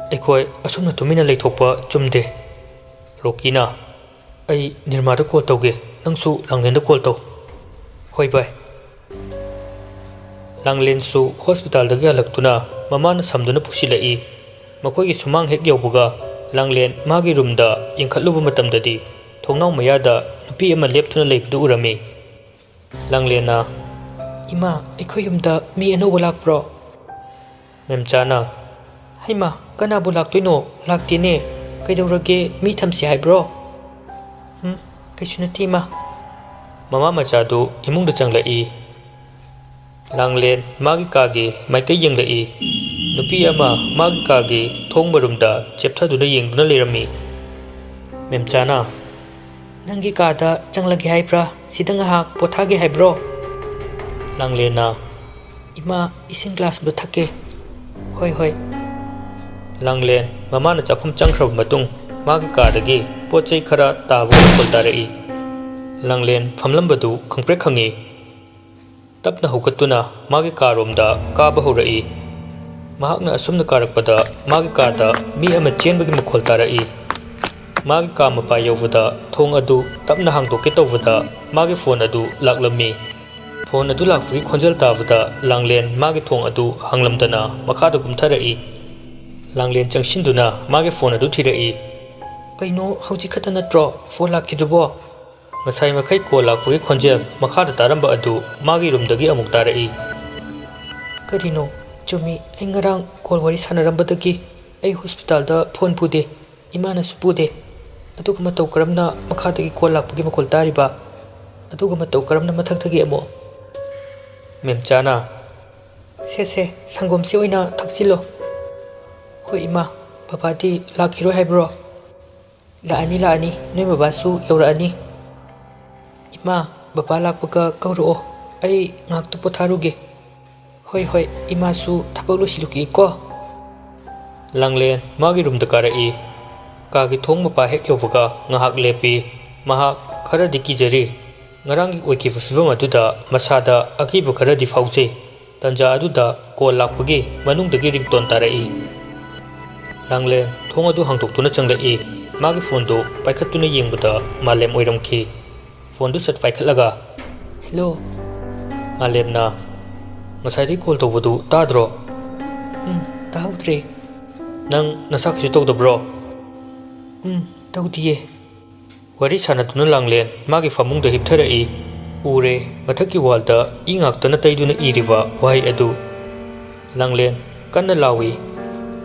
"ꯑꯩꯈꯣꯏ ꯑꯁꯨꯝꯅ ꯇꯨꯃꯤꯟꯅ ꯂꯩꯊꯣꯛꯄ ꯆꯨꯝꯗꯦ꯫" ꯔꯣꯀꯤꯅ, "ꯑꯩ ꯅꯤꯔꯃꯥꯗ ꯀꯣꯜ ꯇꯧꯒꯦ, ꯅꯪꯁꯨ ꯂꯥꯡꯂꯦꯟꯗ ꯀꯣꯜ ꯇꯧ꯫" "ꯍꯣꯏ ꯚꯥꯏ꯫" ꯂꯥꯡꯂꯦꯟꯁꯨ ꯍꯣꯁꯄꯤꯇꯥꯜꯗꯒꯤ ꯍꯜꯂꯛꯇꯨꯅ ꯃꯃꯥꯅ ꯁꯝꯗꯨꯅ ꯄꯨꯁꯤꯜꯂꯛꯏ꯫ ꯃꯈꯣꯏꯒꯤ ꯁꯨꯃꯥꯡ ꯍꯦꯛ ꯌꯧꯕꯒ ꯂꯥꯡꯂꯦꯟ ꯃꯥꯒꯤ ꯔꯨꯝꯗ ꯌꯦꯡꯈꯠꯂꯨꯕ ꯃꯇꯝꯗꯗꯤ ꯊꯣꯡꯅꯥꯎ ꯃꯌꯥꯗ ꯅꯨꯄꯤ ꯑꯃ ꯂꯦꯞꯇꯨꯅ ꯂꯩꯕꯗꯨ ꯎꯔꯝꯃꯤ꯫ ꯂꯥꯡꯂꯦꯟꯅ, "ꯏꯃꯥ, ꯑꯩꯈꯣꯏ ꯌꯨꯝꯗ ꯃꯤ ꯑꯅꯧꯕ ꯂꯥꯛꯄ꯭ꯔꯣ?" ꯃꯦꯝꯆꯥꯅ, "ꯍꯩꯃꯥ, ꯀꯅꯥꯕꯨ ꯂꯥꯛꯇꯣꯏꯅꯣ? ꯂꯥꯛꯇꯦꯅꯦ꯫ ꯀꯩꯗꯧꯔꯒꯦ? ꯃꯤ ꯊꯝꯁꯤ ꯍꯥꯏꯕ꯭ꯔꯣ?" "ꯎꯝ, ꯀꯩꯁꯨ ꯅꯠꯇꯦ, ꯏꯃꯥ꯫" ꯃꯃꯥ ꯃꯆꯥꯗꯨ ꯏꯃꯨꯡꯗ ꯆꯪꯂꯛꯏ꯫ ꯂꯥꯡꯂꯦꯟ ꯃꯥꯒꯤ ꯀꯥꯒꯤ ꯃꯥꯏꯀꯩ ꯌꯦꯡꯂꯛꯏ꯫ ꯅꯨꯄꯤ ꯑꯃ ꯃꯥꯒꯤ ꯀꯥꯒꯤ ꯊꯣꯡ ꯃꯔꯨꯝꯗ ꯆꯦꯞꯊꯗꯨꯅ ꯌꯦꯡꯗꯨꯅ ꯂꯩꯔꯝꯃꯤ꯫ ꯃꯦꯝꯆꯥꯅ, "ꯅꯪꯒꯤ ꯀꯥꯗ ꯆꯪꯂꯒꯦ ꯍꯥꯏꯕ꯭ꯔꯥ? ꯁꯤꯗ ꯉꯥꯏꯍꯥꯛ ꯄꯣꯊꯥꯒꯦ ꯍꯥꯏꯕ꯭ꯔꯣ?" ꯂꯥꯡꯂꯦꯟꯅ, "ꯏꯃꯥ, ꯏꯁꯤꯡ ꯒ꯭ꯂꯥꯁ ꯑꯃ ꯊꯛꯀꯦ꯫" "ꯍꯣꯏ, ꯍꯣꯏ꯫" ꯂꯥꯡꯂꯦꯟ ꯃꯃꯥꯅ ꯆꯥꯛꯈꯨꯝ ꯆꯪꯈ꯭ꯔꯕ ꯃꯇꯨꯡ ꯃꯥꯒꯤ ꯀꯥꯗꯒꯤ ꯄꯣꯠ ꯆꯩ ꯈꯔ ꯇꯥꯕ ꯃꯈꯣꯜ ꯇꯥꯔꯛꯏ꯫ ꯂꯥꯡꯂꯦꯟ ꯐꯝꯂꯝꯕꯗꯨ ꯈꯪꯄ꯭ꯔꯦꯛ ꯈꯪꯉꯤ꯫ ꯇꯞꯅ ꯍꯧꯒꯠꯇꯨꯅ ꯃꯥꯒꯤ ꯀꯥꯔꯣꯝꯗ ꯀꯥꯕ ꯍꯧꯔꯛꯏ꯫ ꯃꯍꯥꯛꯅ ꯑꯁꯨꯝꯅ ꯀꯥꯔꯛꯄꯗ ꯃꯥꯒꯤ ꯀꯥꯗ ꯃꯤ ꯑꯃ ꯆꯦꯟꯕꯒꯤ ꯃꯈꯣꯜ ꯇꯥꯔꯛꯏ꯫ ꯃꯥꯒꯤ ꯀꯥ ꯃꯄꯥ ꯌꯧꯕꯗ ꯊꯣꯡ ꯑꯗꯨ ꯇꯞꯅ ꯍꯥꯡꯗꯣꯛꯀꯦ ꯇꯧꯕꯗ ꯃꯥꯒꯤ ꯐꯣꯟ ꯑꯗꯨ ꯂꯥꯛꯂꯝꯃꯤ꯫ ꯐꯣꯟ ꯑꯗꯨ ꯂꯥꯛꯄꯒꯤ ꯈꯣꯟꯖꯦꯜ ꯇꯥꯕꯗ ꯂꯥꯡꯂꯦꯟ ꯃꯥꯒꯤ ꯊꯣꯡ ꯑꯗꯨ ꯍꯥꯡꯂꯝꯗꯅ ꯃꯈꯥꯗ ꯀꯨꯝꯊꯔꯛꯏ꯫ ꯂꯥꯡꯂꯦꯟ ꯆꯪꯁꯤꯟꯗꯨꯅ ꯃꯥꯒꯤ ꯐꯣꯟ ꯑꯗꯨ ꯊꯤꯔꯛꯏ꯫ "ꯀꯩꯅꯣ, ꯍꯧꯖꯤꯛ ꯈꯛꯇ ꯅꯠꯇ꯭ꯔꯣ ꯐꯣꯟ ꯂꯥꯛꯈꯤꯗꯨꯕꯣ?" ꯉꯁꯥꯏ ꯃꯈꯩ ꯀꯣꯜ ꯂꯥꯛꯄꯒꯤ ꯈꯣꯟꯖꯦꯜ ꯃꯈꯥꯗ ꯇꯥꯔꯝꯕ ꯑꯗꯨ ꯃꯥꯒꯤ ꯔꯨꯝꯗꯒꯤ ꯑꯃꯨꯛ ꯇꯥꯔꯛꯏ꯫ "ꯀꯔꯤꯅꯣ? ꯆꯨꯝꯃꯤ, ꯑꯩ ꯉꯔꯥꯡ ꯀꯣꯜ ꯋꯥꯔꯤ ꯁꯥꯟꯅꯔꯝꯕꯗꯒꯤ ꯑꯩ ꯍꯣꯁꯄꯤꯇꯥꯜꯗ ꯐꯣꯟ ꯄꯨꯗꯦ, ꯏꯃꯥꯅꯁꯨ ꯄꯨꯗꯦ꯫ ꯑꯗꯨꯒ ꯃꯇꯧ ꯀꯔꯝꯅ ꯃꯈꯥꯗꯒꯤ ꯀꯣꯜ ꯂꯥꯛꯄꯒꯤ ꯃꯈꯣꯜ ꯇꯥꯔꯤꯕ? ꯑꯗꯨꯒ ꯃꯇꯧ ꯀꯔꯝꯅ ꯃꯊꯛꯇꯒꯤ ꯑꯃꯨꯛ?" ꯃꯦꯝꯆꯥꯅ, "ꯁꯦ, ꯁꯦ, ꯁꯪꯒꯣꯝꯁꯦ ꯑꯣꯏꯅ ꯊꯛꯆꯤꯜꯂꯣ꯫" "ꯍꯣꯏ ꯏꯃꯥ, ꯕꯕꯥꯗꯤ ꯂꯥꯛꯈꯤꯔꯣꯏ ꯍꯥꯏꯕ꯭ꯔꯣ?" "ꯂꯥꯛꯑꯅꯤ, ꯂꯥꯛꯑꯅꯤ, ꯅꯣꯏ ꯕꯕꯥꯁꯨ ꯌꯧꯔꯛꯑꯅꯤ꯫" "ꯏꯃꯥ, ꯕꯕꯥ ꯂꯥꯛꯄꯒ ꯀꯧꯔꯛꯑꯣ, ꯑꯩ ꯉꯥꯏꯍꯥꯛꯇ ꯄꯣꯊꯥꯔꯨꯒꯦ꯫" "ꯍꯣꯏ, ꯍꯣꯏ, ꯏꯃꯥꯁꯨ ꯊꯕꯛ ꯂꯣꯏꯁꯤꯜꯂꯨꯈꯤꯒꯦꯀꯣ꯫" ꯂꯥꯡꯂꯦꯟ ꯃꯥꯒꯤ ꯔꯨꯝꯗ ꯀꯥꯔꯛꯏ꯫ ꯀꯥꯒꯤ ꯊꯣꯡ ꯃꯄꯥ ꯍꯦꯛ ꯌꯧꯕꯒ ꯉꯥꯏꯍꯥꯛ ꯂꯦꯞꯄꯤ꯫ ꯃꯍꯥꯛ ꯈꯔꯗꯤ ꯀꯤꯖꯔꯤ꯫ ꯉꯔꯥꯡꯒꯤ ꯑꯣꯏꯈꯤꯕ ꯐꯤꯕꯝ ꯑꯗꯨꯗ ꯃꯁꯥꯗ ꯑꯀꯤꯕ ꯈꯔꯗꯤ ꯐꯥꯎꯖꯩ꯫ ꯇꯟꯖꯥ ꯑꯗꯨꯗ ꯀꯣꯜ ꯂꯥꯛꯄꯒꯤ ꯃꯅꯨꯡꯗꯒꯤ ꯔꯤꯡꯇꯣꯟ ꯇꯥꯔꯛꯏ꯫ ꯂꯥꯡꯂꯦꯟ ꯊꯣꯡ ꯑꯗꯨ ꯍꯥꯡꯗꯣꯛꯇꯨꯅ ꯆꯪꯂꯛꯏ꯫ ꯃꯥꯒꯤ ꯐꯣꯟꯗꯨ ꯄꯥꯏꯈꯠꯇꯨꯅ ꯌꯦꯡꯕꯗ ꯃꯥꯂꯦꯝ ꯑꯣꯏꯔꯝꯈꯤ꯫ ꯐꯣꯟꯗꯨ ꯁꯠ ꯄꯥꯏꯈꯠꯂꯒ, "ꯍꯦꯜꯂꯣ꯫" ꯃꯥꯂꯦꯝꯅ, "ꯉꯁꯥꯏꯗꯒꯤ ꯀꯣꯜ ꯇꯧꯕꯗꯨ ꯇꯥꯗ꯭ꯔꯣ?" "ꯎꯝ, ꯇꯥꯍꯧꯗ꯭ꯔꯦ꯫" "ꯅꯪ ꯅꯁꯥ ꯀꯩꯁꯨ ꯇꯧꯗꯕ꯭ꯔꯣ?" "ꯎꯝ, ꯇꯧꯗꯤꯌꯦ꯫" ꯋꯥꯔꯤ ꯁꯥꯟꯅꯗꯨꯅ ꯂꯥꯡꯂꯦꯟ ꯃꯥꯒꯤ ꯐꯃꯨꯡꯗ ꯍꯤꯞꯊꯔꯛꯏ꯫ ꯎꯔꯦ, ꯃꯊꯛꯀꯤ ꯋꯥꯜꯗ ꯏ ꯉꯥꯛꯇꯅ ꯇꯩꯗꯨꯅ ꯏꯔꯤꯕ ꯋꯥꯍꯩ ꯑꯗꯨ꯫ ꯂꯥꯡꯂꯦꯟ ꯀꯟꯅ ꯂꯥꯎꯏ,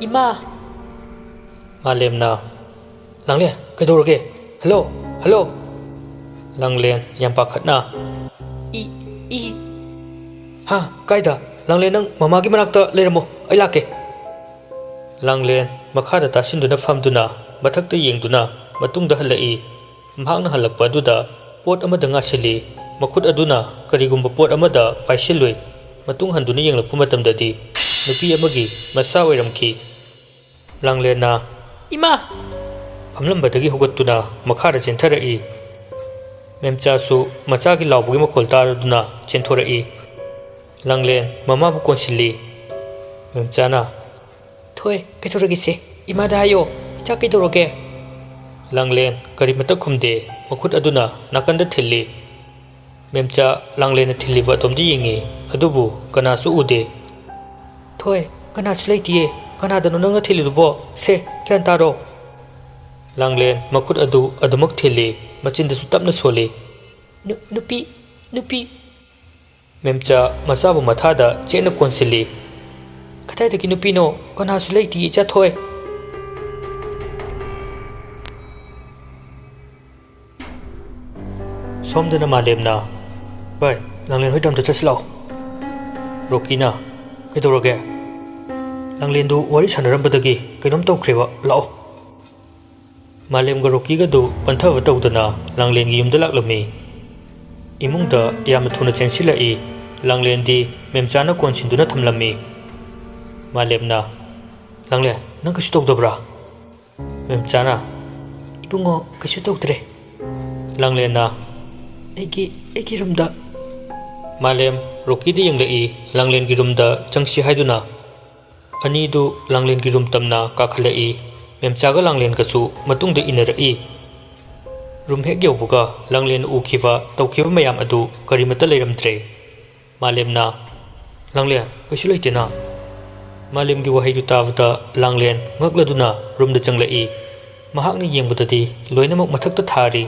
"ꯏꯃꯥ!" ꯃꯥꯂꯦꯝꯅ, "ꯂꯥꯡꯂꯦꯟ, ꯀꯩꯗꯧꯔꯒꯦ? Hello, hello!" ꯂꯥꯡꯂꯦꯟ ꯌꯥꯝ ꯄꯥꯈꯠꯅ, "ꯏ, ꯏ!" "ꯍꯥ? ꯀꯥꯏꯗ? ꯂꯥꯡꯂꯦꯟ, ꯅꯪ ꯃꯃꯥꯒꯤ ꯃꯅꯥꯛꯇ ꯂꯩꯔꯝꯃꯣ, ꯑꯩ ꯂꯥꯛꯀꯦ꯫" ꯂꯥꯡꯂꯦꯟ ꯃꯈꯥꯗ ꯇꯥꯁꯤꯟꯗꯨꯅ ꯐꯝꯗꯨꯅ ꯃꯊꯛꯇ ꯌꯦꯡꯗꯨꯅ ꯃꯇꯨꯡꯗ ꯍꯜꯂꯛꯏ꯫ ꯃꯍꯥꯛꯅ ꯍꯜꯂꯛꯄ ꯑꯗꯨꯗ ꯄꯣꯠ ꯑꯃꯗ ꯉꯥꯁꯤꯜꯂꯤ꯫ ꯃꯈꯨꯠ ꯑꯗꯨꯅ ꯀꯔꯤꯒꯨꯝꯕ ꯄꯣꯠ ꯑꯃꯗ ꯄꯥꯏꯁꯤꯜꯂꯨꯏ꯫ ꯃꯇꯨꯡ ꯍꯟꯗꯨꯅ ꯌꯦꯡꯂꯛꯄ ꯃꯇꯝꯗꯗꯤ ꯅꯨꯄꯤ ꯑꯃꯒꯤ ꯃꯆꯥ ꯑꯣꯏꯔꯝꯈꯤ꯫ ꯂꯥꯡꯂꯦꯟꯅ "ꯏꯃꯥ!" ꯐꯝꯂꯝꯕꯗꯒꯤ ꯍꯧꯒꯠꯇꯨꯅ ꯃꯈꯥꯗ ꯆꯦꯟꯊꯔꯛꯏ꯫ ꯃꯦꯝꯆꯥꯁꯨ ꯃꯆꯥꯒꯤ ꯂꯥꯎꯕꯒꯤ ꯃꯈꯣꯜ ꯇꯥꯔꯗꯨꯅ ꯆꯦꯟꯊꯣꯔꯛꯏ꯫ ꯂꯥꯡꯂꯦꯟ ꯃꯃꯥꯕꯨ ꯀꯣꯟꯁꯤꯜꯂꯤ꯫ ꯃꯦꯝꯆꯥꯅ "ꯊꯣꯏ, ꯀꯩꯗꯧꯔꯒꯦꯁꯦ? ꯏꯃꯥꯗ ꯍꯥꯏꯌꯣ, ꯏꯆꯥ ꯀꯩꯗꯧꯔꯒꯦ?" ꯂꯥꯡꯂꯦꯟ ꯀꯔꯤꯃꯠꯇ ꯈꯨꯝꯗꯦ꯫ ꯃꯈꯨꯠ ꯑꯗꯨꯅ ꯅꯥꯀꯟꯗ ꯊꯤꯜꯂꯤ꯫ ꯃꯦꯝꯆꯥ ꯂꯥꯡꯂꯦꯟꯅ ꯊꯤꯜꯂꯤꯕ ꯑꯗꯣꯝꯗ ꯌꯦꯡꯉꯤ, ꯑꯗꯨꯕꯨ ꯀꯅꯥꯁꯨ ꯎꯗꯦ꯫ "ꯊꯣꯏ, ꯀꯅꯥꯁꯨ ꯂꯩꯇꯤꯌꯦ꯫ ꯀꯅꯥꯗꯅꯣ ꯅꯪꯅ ꯊꯤꯜꯂꯤꯗꯨꯕꯣ? ꯁꯦ, ꯒ꯭ꯌꯥꯟ ꯇꯥꯔꯣ!" ꯂꯥꯡꯂꯦꯟ ꯃꯈꯨꯠ ꯑꯗꯨ ꯑꯗꯨꯃꯛ ꯊꯤꯜꯂꯤ, ꯃꯆꯤꯟꯗꯁꯨ ꯇꯞꯅ ꯁꯣꯜꯂꯤ꯫ "ꯅꯨ-, ꯅꯨꯄꯤ, ꯅꯨꯄꯤ!" ꯃꯦꯝꯆꯥ ꯃꯆꯥꯕꯨ ꯃꯊꯥꯗ ꯆꯦꯠꯅ ꯀꯣꯟꯁꯤꯜꯂꯤ꯫ "ꯀꯗꯥꯏꯗꯒꯤ ꯅꯨꯄꯤꯅꯣ? ꯀꯅꯥꯁꯨ ꯂꯩꯇꯤꯌꯦ, ꯏꯆꯥ ꯊꯣꯏ!" ꯁꯣꯝꯗꯅ ꯃꯥꯂꯦꯝꯅ, "ꯚꯥꯏ, ꯂꯥꯡꯂꯦꯟ ꯍꯣꯏꯗ ꯑꯝꯇ ꯆꯠꯁꯤ ꯂꯥꯛꯑꯣ꯫" ꯔꯣꯀꯤꯅ, "ꯀꯩꯗꯧꯔꯒꯦ?" "ꯂꯥꯡꯂꯦꯟꯗꯨ ꯋꯥꯔꯤ ꯁꯥꯟꯅꯔꯝꯕꯗꯒꯤ ꯀꯩꯅꯣꯝ ꯇꯧꯈ꯭ꯔꯦꯕ, ꯂꯥꯛꯑꯣ꯫" ꯃꯥꯂꯦꯝꯒ ꯔꯣꯀꯤꯒꯗꯨ ꯄꯟꯊꯕ ꯇꯧꯗꯅ ꯂꯥꯡꯂꯦꯟꯒꯤ ꯌꯨꯝꯗ ꯂꯥꯛꯂꯝꯃꯤ꯫ ꯏꯃꯨꯡꯗ ꯌꯥꯝꯅ ꯊꯨꯅ ꯆꯦꯟꯁꯤꯜꯂꯛꯏ꯫ ꯂꯥꯡꯂꯦꯟꯗꯤ ꯃꯦꯝꯆꯥꯅ ꯀꯣꯟꯁꯤꯟꯗꯨꯅ ꯊꯝꯂꯝꯃꯤ꯫ ꯃꯥꯂꯦꯝꯅ, "ꯂꯥꯡꯂꯦꯟ, ꯅꯪ ꯀꯩꯁꯨ ꯇꯧꯗꯕ꯭ꯔꯥ?" ꯃꯦꯝꯆꯥꯅ, "ꯏꯕꯨꯡꯉꯣ, ꯀꯩꯁꯨ ꯇꯧꯗ꯭ꯔꯦ꯫" ꯂꯥꯡꯂꯦꯟꯅ, "ꯑꯩꯒꯤ, ꯑꯩꯒꯤ ꯔꯨꯝꯗ꯫" ꯃꯥꯂꯦꯝ ꯔꯣꯀꯤꯗ ꯌꯦꯡꯂꯛꯏ, ꯂꯥꯡꯂꯦꯟꯒꯤ ꯔꯨꯝꯗ ꯆꯪꯁꯤ ꯍꯥꯏꯗꯨꯅ꯫ ꯑꯅꯤꯗꯨ ꯂꯥꯡꯂꯦꯟꯒꯤ ꯔꯨꯝ ꯇꯝꯅ ꯀꯥꯈꯠꯂꯛꯏ꯫ ꯃꯦꯝꯆꯥꯒ ꯂꯥꯡꯂꯦꯟꯒꯁꯨ ꯃꯇꯨꯡꯗ ꯏꯟꯅꯔꯛꯏ꯫ ꯔꯨꯝ ꯍꯦꯛ ꯌꯧꯕꯒ ꯂꯥꯡꯂꯦꯟꯅ ꯎꯈꯤꯕ, ꯇꯧꯈꯤꯕ ꯃꯌꯥꯝ ꯑꯗꯨ ꯀꯔꯤꯃꯠꯇ ꯂꯩꯔꯝꯗ꯭ꯔꯦ꯫ ꯃꯥꯂꯦꯝꯅ, "ꯂꯥꯡꯂꯦꯟ, ꯀꯩꯁꯨ ꯂꯩꯇꯦꯅ꯫" ꯃꯥꯂꯦꯝꯒꯤ ꯋꯥꯍꯩꯗꯨ ꯇꯥꯕꯗ ꯂꯥꯡꯂꯦꯟ ꯉꯛꯂꯗꯨꯅ ꯔꯨꯝꯗ ꯆꯪꯂꯛꯏ꯫ ꯃꯍꯥꯛꯅ ꯌꯦꯡꯕꯗꯗꯤ ꯂꯣꯏꯅꯃꯛ ꯃꯊꯛꯇ ꯊꯥꯔꯤ꯫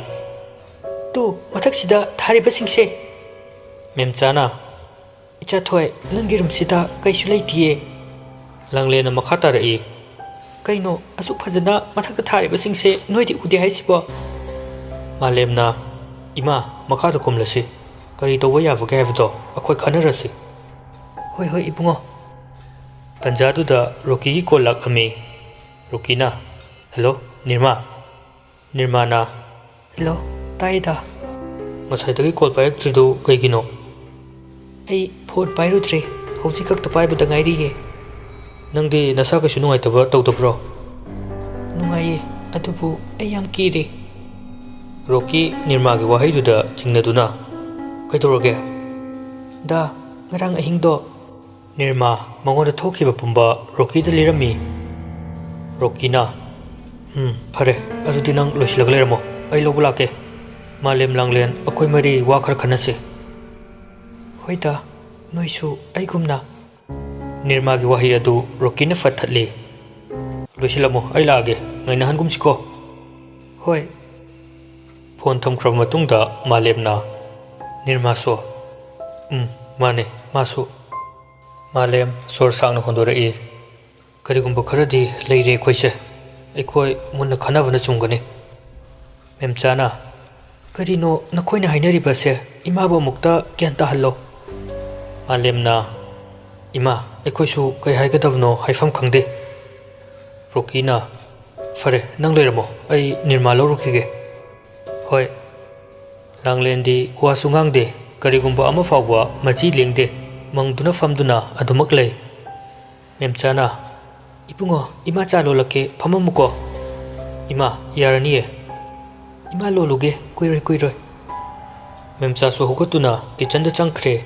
"ꯇꯨ, ꯃꯊꯛꯁꯤꯗ ꯊꯥꯔꯤꯕꯁꯤꯡꯁꯦ!" ꯃꯦꯝꯆꯥꯅ, "ꯏꯆꯥꯊꯣꯏ, ꯅꯪꯒꯤ ꯔꯨꯝꯁꯤꯗ ꯀꯩꯁꯨ ꯂꯩꯇꯤꯌꯦ꯫" ꯂꯥꯡꯂꯦꯟꯅ ꯃꯈꯥ ꯇꯥꯔꯛꯏ, "ꯀꯩꯅꯣ, ꯑꯁꯨꯛ ꯐꯖꯅ ꯃꯊꯛꯇ ꯊꯥꯔꯤꯕꯁꯤꯡꯁꯦ ꯅꯣꯏꯗꯤ ꯎꯗꯦ ꯍꯥꯏꯁꯤꯕꯣ?" ꯃꯥꯂꯦꯝꯅ, "ꯏꯃꯥ, ꯃꯈꯥꯗ ꯀꯨꯝꯂꯁꯤ꯫ ꯀꯔꯤ ꯇꯧꯕ ꯌꯥꯕꯒꯦ ꯍꯥꯏꯕꯗꯣ ꯑꯩꯈꯣꯏ ꯈꯟꯅꯔꯁꯤ꯫" ꯍꯣꯏ, ꯍꯣꯏ, ꯏꯕꯨꯡꯉꯣ꯫ ꯇꯟꯖꯥꯗꯨꯗ ꯔꯣꯀꯤꯒꯤ ꯀꯣꯜ ꯂꯥꯛꯂꯝꯃꯤ꯫ ꯔꯣꯀꯤꯅ, "ꯍꯦꯜꯂꯣ, ꯅꯤꯔꯃꯥ?" ꯅꯤꯔꯃꯥꯅ, "ꯍꯦꯜꯂꯣ, ꯇꯥꯏꯗ꯫ ꯉꯁꯥꯏꯗꯒꯤ ꯀꯣꯜ ꯄꯥꯏꯔꯛꯇ꯭ꯔꯤꯗꯨ ꯀꯩꯒꯤꯅꯣ?" "ꯑꯩ ꯐꯣꯟ ꯄꯥꯏꯔꯨꯗ꯭ꯔꯦ, ꯍꯧꯖꯤꯛ ꯈꯛꯇ ꯄꯥꯏꯕꯗ ꯉꯥꯏꯔꯤꯌꯦ꯫" "ꯅꯪꯗꯤ ꯅꯁꯥ ꯀꯩꯁꯨ ꯅꯨꯡꯉꯥꯏꯇꯕ ꯇꯧꯗꯕ꯭ꯔꯣ?" "ꯅꯨꯡꯉꯥꯏꯌꯦ, ꯑꯗꯨꯕꯨ ꯑꯩ ꯌꯥꯝ ꯀꯤꯔꯦ꯫" ꯔꯣꯀꯤ ꯅꯤꯔꯃꯥꯒꯤ ꯋꯥꯍꯩꯗꯨꯗ ꯆꯤꯡꯅꯗꯨꯅ, "ꯀꯩꯗꯧꯔꯒꯦ?" "ꯗꯥ, ꯉꯔꯥꯡ ꯑꯍꯤꯡꯗꯣ ꯅꯤꯔꯃꯥ ꯃꯉꯣꯟꯗ ꯊꯣꯛꯈꯤꯕ ꯄꯨꯝꯕ ꯔꯣꯀꯤꯗ ꯂꯤꯔꯝꯃꯤ꯫ ꯔꯣꯀꯤꯅ, "ꯎꯝ, ꯐꯔꯦ, ꯑꯗꯨꯗꯤ ꯅꯪ ꯂꯣꯏꯁꯤꯜꯂꯒ ꯂꯩꯔꯝꯃꯣ, ꯑꯩ ꯂꯧꯕ ꯂꯥꯛꯀꯦ꯫ ꯃꯥꯂꯦꯝ, ꯂꯥꯡꯂꯦꯟ, ꯑꯩꯈꯣꯏ ꯃꯔꯤ ꯋꯥ ꯈꯔ ꯈꯟꯅꯁꯤ꯫" "ꯍꯣꯏꯗ, ꯅꯣꯏꯁꯨ ꯑꯩꯒꯨꯝꯅ꯫" ꯅꯤꯔꯃꯥꯒꯤ ꯋꯥꯍꯩ ꯑꯗꯨ ꯔꯣꯀꯤꯅ ꯐꯠ ꯊꯠꯂꯤ꯫ "ꯂꯣꯏꯁꯤꯜꯂꯝꯃꯣ, ꯑꯩ ꯂꯥꯛꯑꯒꯦ, ꯉꯥꯏꯅꯍꯟꯒꯨꯝꯁꯤꯀꯣ꯫" "ꯍꯣꯏ꯫" ꯐꯣꯟ ꯊꯝꯈ꯭ꯔꯕ ꯃꯇꯨꯡꯗ ꯃꯥꯂꯦꯝꯅ, "ꯅꯤꯔꯃꯥꯁꯨ?" "ꯎꯝ, ꯃꯥꯅꯦ, ꯃꯥꯁꯨ꯫" ꯃꯥꯂꯦꯝ ꯁꯣꯔ ꯁꯥꯡꯅ ꯍꯣꯟꯗꯣꯔꯛꯏ꯫ "ꯀꯔꯤꯒꯨꯝꯕ ꯈꯔꯗꯤ ꯂꯩꯔꯦ ꯑꯩꯈꯣꯏꯁꯦ꯫ ꯑꯩꯈꯣꯏ ꯃꯨꯟꯅ ꯈꯟꯅꯕꯅ ꯆꯨꯝꯒꯅꯤ꯫" ꯃꯦꯝꯆꯥꯅ, "ꯀꯔꯤꯅꯣ ꯅꯈꯣꯏꯅ ꯍꯥꯏꯅꯔꯤꯕꯁꯦ? ꯏꯃꯥꯕꯨ ꯑꯃꯨꯛꯇ ꯒ꯭ꯌꯥꯟ ꯇꯥꯍꯜꯂꯣ꯫" ꯃꯥꯂꯦꯝꯅ, "ꯏꯃꯥ, ꯑꯩꯈꯣꯏꯁꯨ ꯀꯩ ꯍꯥꯏꯒꯗꯕꯅꯣ ꯍꯥꯏꯐꯝ ꯈꯪꯗꯦ꯫" ꯔꯣꯀꯤꯅ, "ꯐꯔꯦ, ꯅꯪ ꯂꯩꯔꯝꯃꯣ, ꯑꯩ ꯅꯤꯔꯃꯥ ꯂꯧꯔꯨꯈꯤꯒꯦ꯫" "ꯍꯣꯏ꯫" ꯂꯥꯡꯂꯦꯟꯗꯤ ꯋꯥꯁꯨ ꯉꯥꯡꯗꯦ, ꯀꯔꯤꯒꯨꯝꯕ ꯑꯃ ꯐꯥꯎꯕ ꯃꯆꯤ ꯂꯦꯡꯗꯦ, ꯃꯪꯗꯨꯅ ꯐꯝꯗꯨꯅ ꯑꯗꯨꯃꯛ ꯂꯩ꯫ ꯃꯦꯝꯆꯥꯅ, "ꯏꯕꯨꯡꯉꯣ, ꯏꯃꯥ ꯆꯥ ꯂꯣꯜꯂꯛꯀꯦ, ꯐꯝꯃꯝꯃꯨꯀꯣ꯫" "ꯏꯃꯥ, ꯌꯥꯔꯅꯤꯌꯦ꯫" "ꯏꯃꯥ ꯂꯣꯜꯂꯨꯒꯦ, ꯀꯨꯏꯔꯣꯏ, ꯀꯨꯏꯔꯣꯏ꯫" ꯃꯦꯝꯆꯥꯁꯨ ꯍꯧꯒꯠꯇꯨꯅ ꯀꯤꯆꯟꯗ ꯆꯪꯈ꯭ꯔꯦ꯫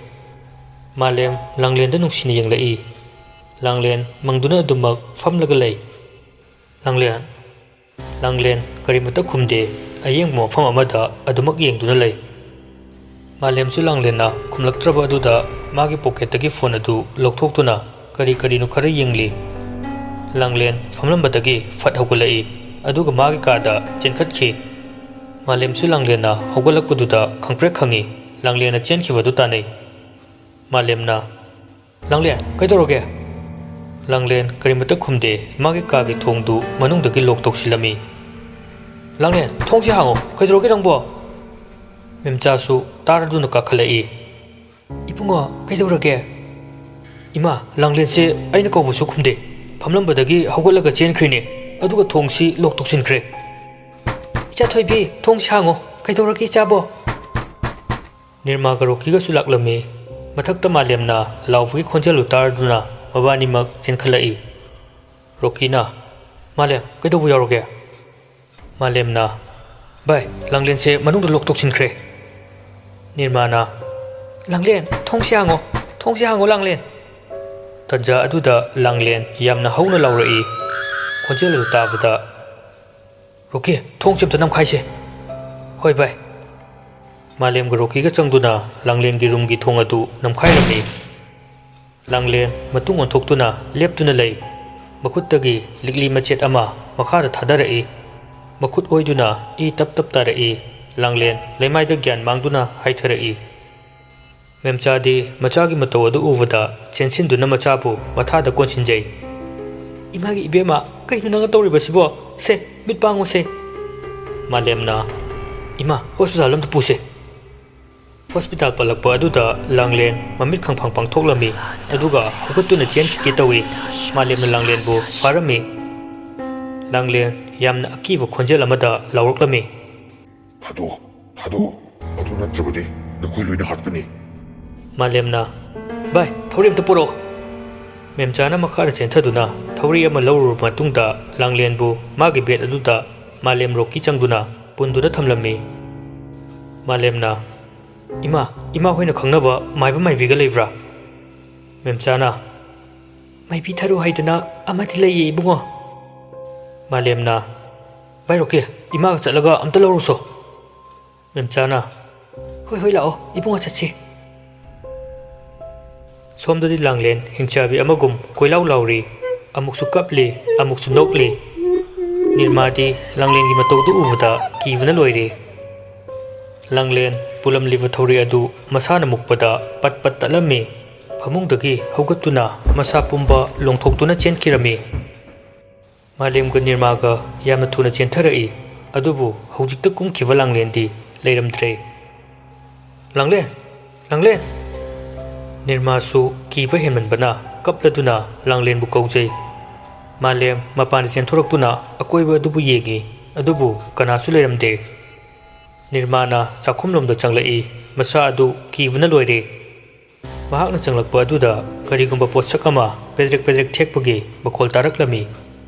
ꯃꯥꯂꯦꯝ ꯂꯥꯡꯂꯦꯟꯗ ꯅꯨꯡꯁꯤꯅ ꯌꯦꯡꯂꯛꯏ꯫ ꯂꯥꯡꯂꯦꯟ ꯃꯪꯗꯨꯅ ꯑꯗꯨꯃꯛ ꯐꯝꯂꯒ ꯂꯩ꯫ "ꯂꯥꯡꯂꯦꯟ?" ꯂꯥꯡꯂꯦꯟ ꯀꯔꯤꯃꯠꯇ ꯈꯨꯝꯗꯦ, ꯑꯌꯦꯡꯕ ꯃꯐꯝ ꯑꯃꯗ ꯑꯗꯨꯃꯛ ꯌꯦꯡꯗꯨꯅ ꯂꯩ꯫ ꯃꯥꯂꯦꯝꯁꯨ ꯂꯥꯡꯂꯦꯟꯅ ꯈꯨꯝꯂꯛꯇ꯭ꯔꯕ ꯑꯗꯨꯗ ꯃꯥꯒꯤ ꯄꯣꯀꯦꯠꯇꯒꯤ ꯐꯣꯟ ꯑꯗꯨ ꯂꯧꯊꯣꯛꯇꯨꯅ ꯀꯔꯤ ꯀꯔꯤꯅꯣ ꯈꯔ ꯌꯦꯡꯂꯤ꯫ ꯂꯥꯡꯂꯦꯟ ꯐꯝꯂꯝꯕꯗꯒꯤ ꯐꯠ ꯍꯧꯒꯠꯂꯛꯏ, ꯑꯗꯨꯒ ꯃꯥꯒꯤ ꯀꯥꯗ ꯆꯦꯟꯈꯠꯈꯤ꯫ ꯃꯥꯂꯦꯝꯁꯨ ꯂꯥꯡꯂꯦꯟꯅ ꯍꯧꯒꯠꯂꯛꯄꯗꯨꯗ ꯈꯪꯄ꯭ꯔꯦꯛ ꯈꯪꯉꯤ꯫ ꯂꯥꯡꯂꯦꯟꯅ ꯆꯦꯟꯈꯤꯕꯗꯨ ꯇꯥꯅꯩ꯫ ꯃꯥꯂꯦꯝꯅ, "ꯂꯥꯡꯂꯦꯟ, ꯀꯩꯗꯧꯔꯒꯦ?" ꯂꯥꯡꯂꯦꯟ ꯀꯔꯤꯃꯠꯇ ꯈꯨꯝꯗꯦ, ꯃꯥꯒꯤ ꯀꯥꯒꯤ ꯊꯣꯡꯗꯨ ꯃꯅꯨꯡꯗꯒꯤ ꯂꯣꯛ ꯇꯧꯁꯤꯜꯂꯝꯃꯤ꯫ "ꯂꯥꯡꯂꯦꯟ, ꯊꯣꯡꯁꯤ ꯍꯥꯡꯉꯣ, ꯀꯩꯗꯧꯔꯒꯦ ꯅꯪꯕꯣ?" ꯃꯦꯝꯆꯥꯁꯨ ꯇꯥꯔꯗꯨꯅ ꯀꯥꯈꯠꯂꯛꯏ꯫ "ꯏꯕꯨꯡꯉꯣ, ꯀꯩꯗꯧꯔꯒꯦ?" "ꯏꯃꯥ, ꯂꯥꯡꯂꯦꯟꯁꯦ ꯑꯩꯅ ꯀꯧꯕꯁꯨ ꯈꯨꯝꯗꯦ꯫ ꯐꯝꯂꯝꯕꯗꯒꯤ ꯍꯧꯒꯠꯂꯒ ꯆꯦꯟꯈ꯭ꯔꯤꯅꯦ꯫ ꯑꯗꯨꯒ ꯊꯣꯡꯁꯤ lock ꯇꯧꯁꯤꯟꯈ꯭ꯔꯦ꯫" "ꯏꯆꯥ ꯊꯣꯏꯕꯤ, ꯊꯣꯡꯁꯤ ꯍꯥꯡꯉꯣ꯫ ꯀꯩꯗꯧꯔꯒꯦ ꯏꯆꯥꯕꯣ?" ꯅꯤꯔꯃꯥꯒ ꯔꯣꯀꯤꯒꯁꯨ ꯂꯥꯛꯂꯝꯃꯤ꯫ ꯃꯊꯛꯇ ꯃꯥꯂꯦꯝꯅ ꯂꯥꯎꯕꯒꯤ ꯈꯣꯟꯖꯦꯜꯗꯨ ꯇꯥꯔꯗꯨꯅ ꯃꯕꯥꯅꯤꯃꯛ ꯆꯦꯟꯈꯠꯂꯛꯏ꯫ ꯔꯣꯀꯤꯅ, "ꯃꯥꯂꯦꯝ, ꯀꯩꯗꯧꯕ ꯌꯥꯎꯔꯒꯦ?" ꯃꯥꯂꯦꯝꯅ, "ꯚꯥꯏ, ꯂꯥꯡꯂꯦꯟꯁꯦ ꯃꯅꯨꯡꯗ lock ꯇꯧꯁꯤꯟꯈ꯭ꯔꯦ꯫" ꯅꯤꯔꯃꯥꯅ, "ꯂꯥꯡꯂꯦꯟ, ꯊꯣꯡꯁꯤ ꯍꯥꯡꯉꯣ, ꯊꯣꯡꯁꯤ ꯍꯥꯡꯉꯣ, ꯂꯥꯡꯂꯦꯟ꯫" ꯇꯟꯖꯥ ꯑꯗꯨꯗ ꯂꯥꯡꯂꯦꯟ ꯌꯥꯝꯅ ꯍꯧꯅ ꯂꯥꯎꯔꯛꯏ꯫ ꯈꯣꯟꯖꯦꯜ ꯑꯗꯨ ꯇꯥꯕꯗ, "ꯔꯣꯀꯤ, ꯊꯣꯡꯁꯦ ꯑꯝꯇ ꯅꯝꯈꯥꯏꯁꯦ꯫" "ꯍꯣꯏ ꯚꯥꯏ꯫" ꯃꯥꯂꯦꯝꯒ ꯔꯣꯀꯤꯒ ꯆꯪꯗꯨꯅ ꯂꯥꯡꯂꯦꯟꯒꯤ roomꯒꯤ ꯊꯣꯡ ꯑꯗꯨ ꯅꯝꯈꯥꯏꯔꯝꯃꯤ꯫ ꯂꯥꯡꯂꯦꯟ ꯃꯇꯨꯡ ꯑꯣꯟꯊꯣꯛꯇꯨꯅ ꯂꯦꯞꯇꯨꯅ ꯂꯩ꯫ ꯃꯈꯨꯠꯇꯒꯤ ꯂꯤꯛꯂꯤ ꯃꯆꯦꯠ ꯑꯃ ꯃꯈꯥꯗ ꯊꯥꯗꯔꯛꯏ꯫ ꯃꯈꯨꯠ ꯑꯣꯏꯗꯨꯅ ꯏ ꯇꯞ ꯇꯞ ꯇꯥꯔꯛꯏ꯫ ꯂꯥꯡꯂꯦꯟ ꯂꯩꯃꯥꯏꯗ ꯒ꯭ꯌꯥꯟ ꯃꯥꯡꯗꯨꯅ ꯍꯥꯏꯊꯔꯛꯏ꯫ ꯃꯦꯝꯆꯥꯗꯤ ꯃꯆꯥꯒꯤ ꯃꯇꯧ ꯑꯗꯨ ꯎꯕꯗ ꯆꯦꯟꯁꯤꯟꯗꯨꯅ ꯃꯆꯥꯕꯨ ꯃꯊꯥꯗ ꯀꯣꯟꯁꯤꯟꯖꯩ꯫ "ꯏꯃꯥꯒꯤ ꯏꯕꯦꯝꯃ, ꯀꯩꯅꯣ ꯅꯪꯅ ꯇꯧꯔꯤꯕꯁꯤꯕꯣ? ꯁꯦ, ꯃꯤꯠ ꯄꯥꯡꯉꯨꯁꯦ꯫" ꯃꯥꯂꯦꯝꯅ, "ꯏꯃꯥ, hospital ꯑꯝꯗ ꯄꯨꯁꯦ꯫" Hospital ꯄꯜꯂꯛꯄ ꯑꯗꯨꯗ ꯂꯥꯡꯂꯦꯟ ꯃꯃꯤꯠ ꯈꯪꯐꯥꯡ ꯄꯥꯡꯊꯣꯛꯂꯝꯃꯤ, ꯑꯗꯨꯒ ꯍꯧꯒꯠꯇꯨꯅ ꯆꯦꯟꯈꯤꯒꯦ ꯇꯧꯏ꯫ ꯃꯥꯂꯦꯝꯅ ꯂꯥꯡꯂꯦꯟꯕꯨ ꯐꯥꯔꯝꯃꯤ꯫ ꯂꯥꯡꯂꯦꯟ ꯌꯥꯝꯅ ꯑꯀꯤꯕ ꯈꯣꯟꯖꯦꯜ ꯑꯃꯗ ꯂꯥꯎꯔꯛꯂꯝꯃꯤ꯫ "ꯊꯥꯗꯣꯛꯑꯣ, ꯊꯥꯗꯣꯛꯑꯣ, ꯑꯗꯨ ꯅꯠꯇ꯭ꯔꯕꯗꯤ ꯅꯈꯣꯏ ꯂꯣꯏꯅ ꯍꯥꯠꯀꯅꯤ꯫" ꯃꯥꯂꯦꯝꯅ, "ꯚꯥꯏ, ꯊꯧꯔꯤ ꯑꯝꯇ ꯄꯨꯔꯛꯑꯣ꯫" ꯃꯦꯝꯆꯥꯅ ꯃꯈꯥꯗ ꯆꯦꯟꯊꯗꯨꯅ ꯊꯧꯔꯤ ꯑꯃ ꯂꯧꯔꯨꯔꯕ ꯃꯇꯨꯡꯗ ꯂꯥꯡꯂꯦꯟꯕꯨ ꯃꯥꯒꯤ bed ꯑꯗꯨꯗ ꯃꯥꯂꯦꯝ ꯔꯣꯛꯀꯤ ꯆꯪꯗꯨꯅ ꯄꯨꯟꯗꯨꯅ ꯊꯝꯂꯝꯃꯤ꯫ ꯃꯥꯂꯦꯝꯅ, "ꯏꯃꯥ, ꯏꯃꯥ ꯍꯣꯏꯅ ꯈꯪꯅꯕ ꯃꯥꯏꯕ ꯃꯥꯏꯕꯤꯒ ꯂꯩꯕ꯭ꯔꯥ?" ꯃꯦꯝꯆꯥꯅ, "ꯃꯥꯏꯕꯤ ꯊꯔꯨ ꯍꯥꯏꯗꯅ ꯑꯃꯗꯤ ꯂꯩꯌꯦ ꯏꯕꯨꯡꯉꯣ꯫" ꯃꯥꯂꯦꯝꯅ, "ꯚꯥꯏ ꯔꯣꯛꯀꯤ, ꯏꯃꯥꯒ ꯆꯠꯂꯒ ꯑꯝꯇ ꯂꯧꯔꯨꯁꯣ꯫" ꯃꯦꯝꯆꯥꯅ, "ꯍꯣꯏ, ꯍꯣꯏ, ꯂꯥꯛꯑꯣ, ꯏꯕꯨꯡꯉꯣ, ꯆꯠꯁꯤ꯫" ꯁꯣꯝꯗꯗꯤ ꯂꯥꯡꯂꯦꯟ ꯍꯤꯡꯆꯥꯕꯤ ꯑꯃꯒꯨꯝ ꯀꯣꯏꯂꯥꯎ ꯂꯥꯎꯔꯤ꯫ ꯑꯃꯨꯛꯁꯨ ꯀꯞꯂꯤ, ꯑꯃꯨꯛꯁꯨ ꯅꯣꯛꯂꯤ꯫ ꯅꯤꯔꯃꯥꯗꯤ ꯂꯥꯡꯂꯦꯟꯒꯤ ꯃꯇꯧꯗꯨ ꯎꯕꯗ ꯀꯤꯕꯅ ꯂꯣꯏꯔꯦ꯫ ꯂꯥꯡꯂꯦꯟ ꯄꯨꯜꯂꯝꯂꯤꯕ ꯊꯧꯔꯤ ꯑꯗꯨ ꯃꯁꯥꯅ ꯃꯨꯛꯄꯗ ꯄꯠ ꯄꯠ ꯇꯠꯂꯝꯃꯤ꯫ ꯐꯃꯨꯡꯗꯒꯤ ꯍꯧꯒꯠꯇꯨꯅ ꯃꯁꯥ ꯄꯨꯝꯕ ꯂꯣꯡꯊꯣꯛꯇꯨꯅ ꯆꯦꯟꯈꯤꯔꯝꯃꯤ꯫ ꯃꯥꯂꯦꯝꯒ ꯅꯤꯔꯃꯥꯒ ꯌꯥꯝꯅ ꯊꯨꯅ ꯆꯦꯟꯊꯔꯛꯏ, ꯑꯗꯨꯕꯨ ꯍꯧꯖꯤꯛꯇ ꯀꯨꯝꯈꯤꯕ ꯂꯥꯡꯂꯦꯟꯗꯤ ꯂꯩꯔꯝꯗ꯭ꯔꯦ꯫ "ꯂꯥꯡꯂꯦꯟ! ꯂꯥꯡꯂꯦꯟ!" ꯅꯤꯔꯃꯥꯁꯨ ꯀꯤꯕ ꯍꯦꯟꯃꯟꯕꯅ ꯀꯞꯂꯗꯨꯅ ꯂꯥꯡꯂꯦꯟꯕꯨ ꯀꯧꯖꯩ꯫ ꯃꯥꯂꯦꯝ ꯃꯄꯥꯟꯗ ꯆꯦꯟꯊꯣꯔꯛꯇꯨꯅ ꯑꯀꯣꯏꯕ ꯑꯗꯨꯕꯨ ꯌꯦꯡꯏ, ꯑꯗꯨꯕꯨ ꯀꯅꯥꯁꯨ ꯂꯩꯔꯝꯗꯦ꯫ ꯅꯤꯔꯃꯥꯅ ꯆꯥꯛꯈꯨꯝꯂꯣꯝꯗ ꯆꯪꯂꯛꯏ꯫ ꯃꯁꯥ ꯑꯗꯨ ꯀꯤꯕꯅ ꯂꯣꯏꯔꯦ꯫ ꯃꯍꯥꯛꯅ ꯆꯪꯂꯛꯄ ꯑꯗꯨꯗ ꯀꯔꯤꯒꯨꯝꯕ ꯄꯣꯠꯁꯛ ꯑꯃ ꯄꯦꯗ꯭ꯔꯦꯛ ꯄꯦꯗ꯭ꯔꯦꯛ ꯊꯦꯛꯄꯒꯤ ꯃꯈꯣꯜ ꯇꯥꯔꯛꯂꯝꯃꯤ꯫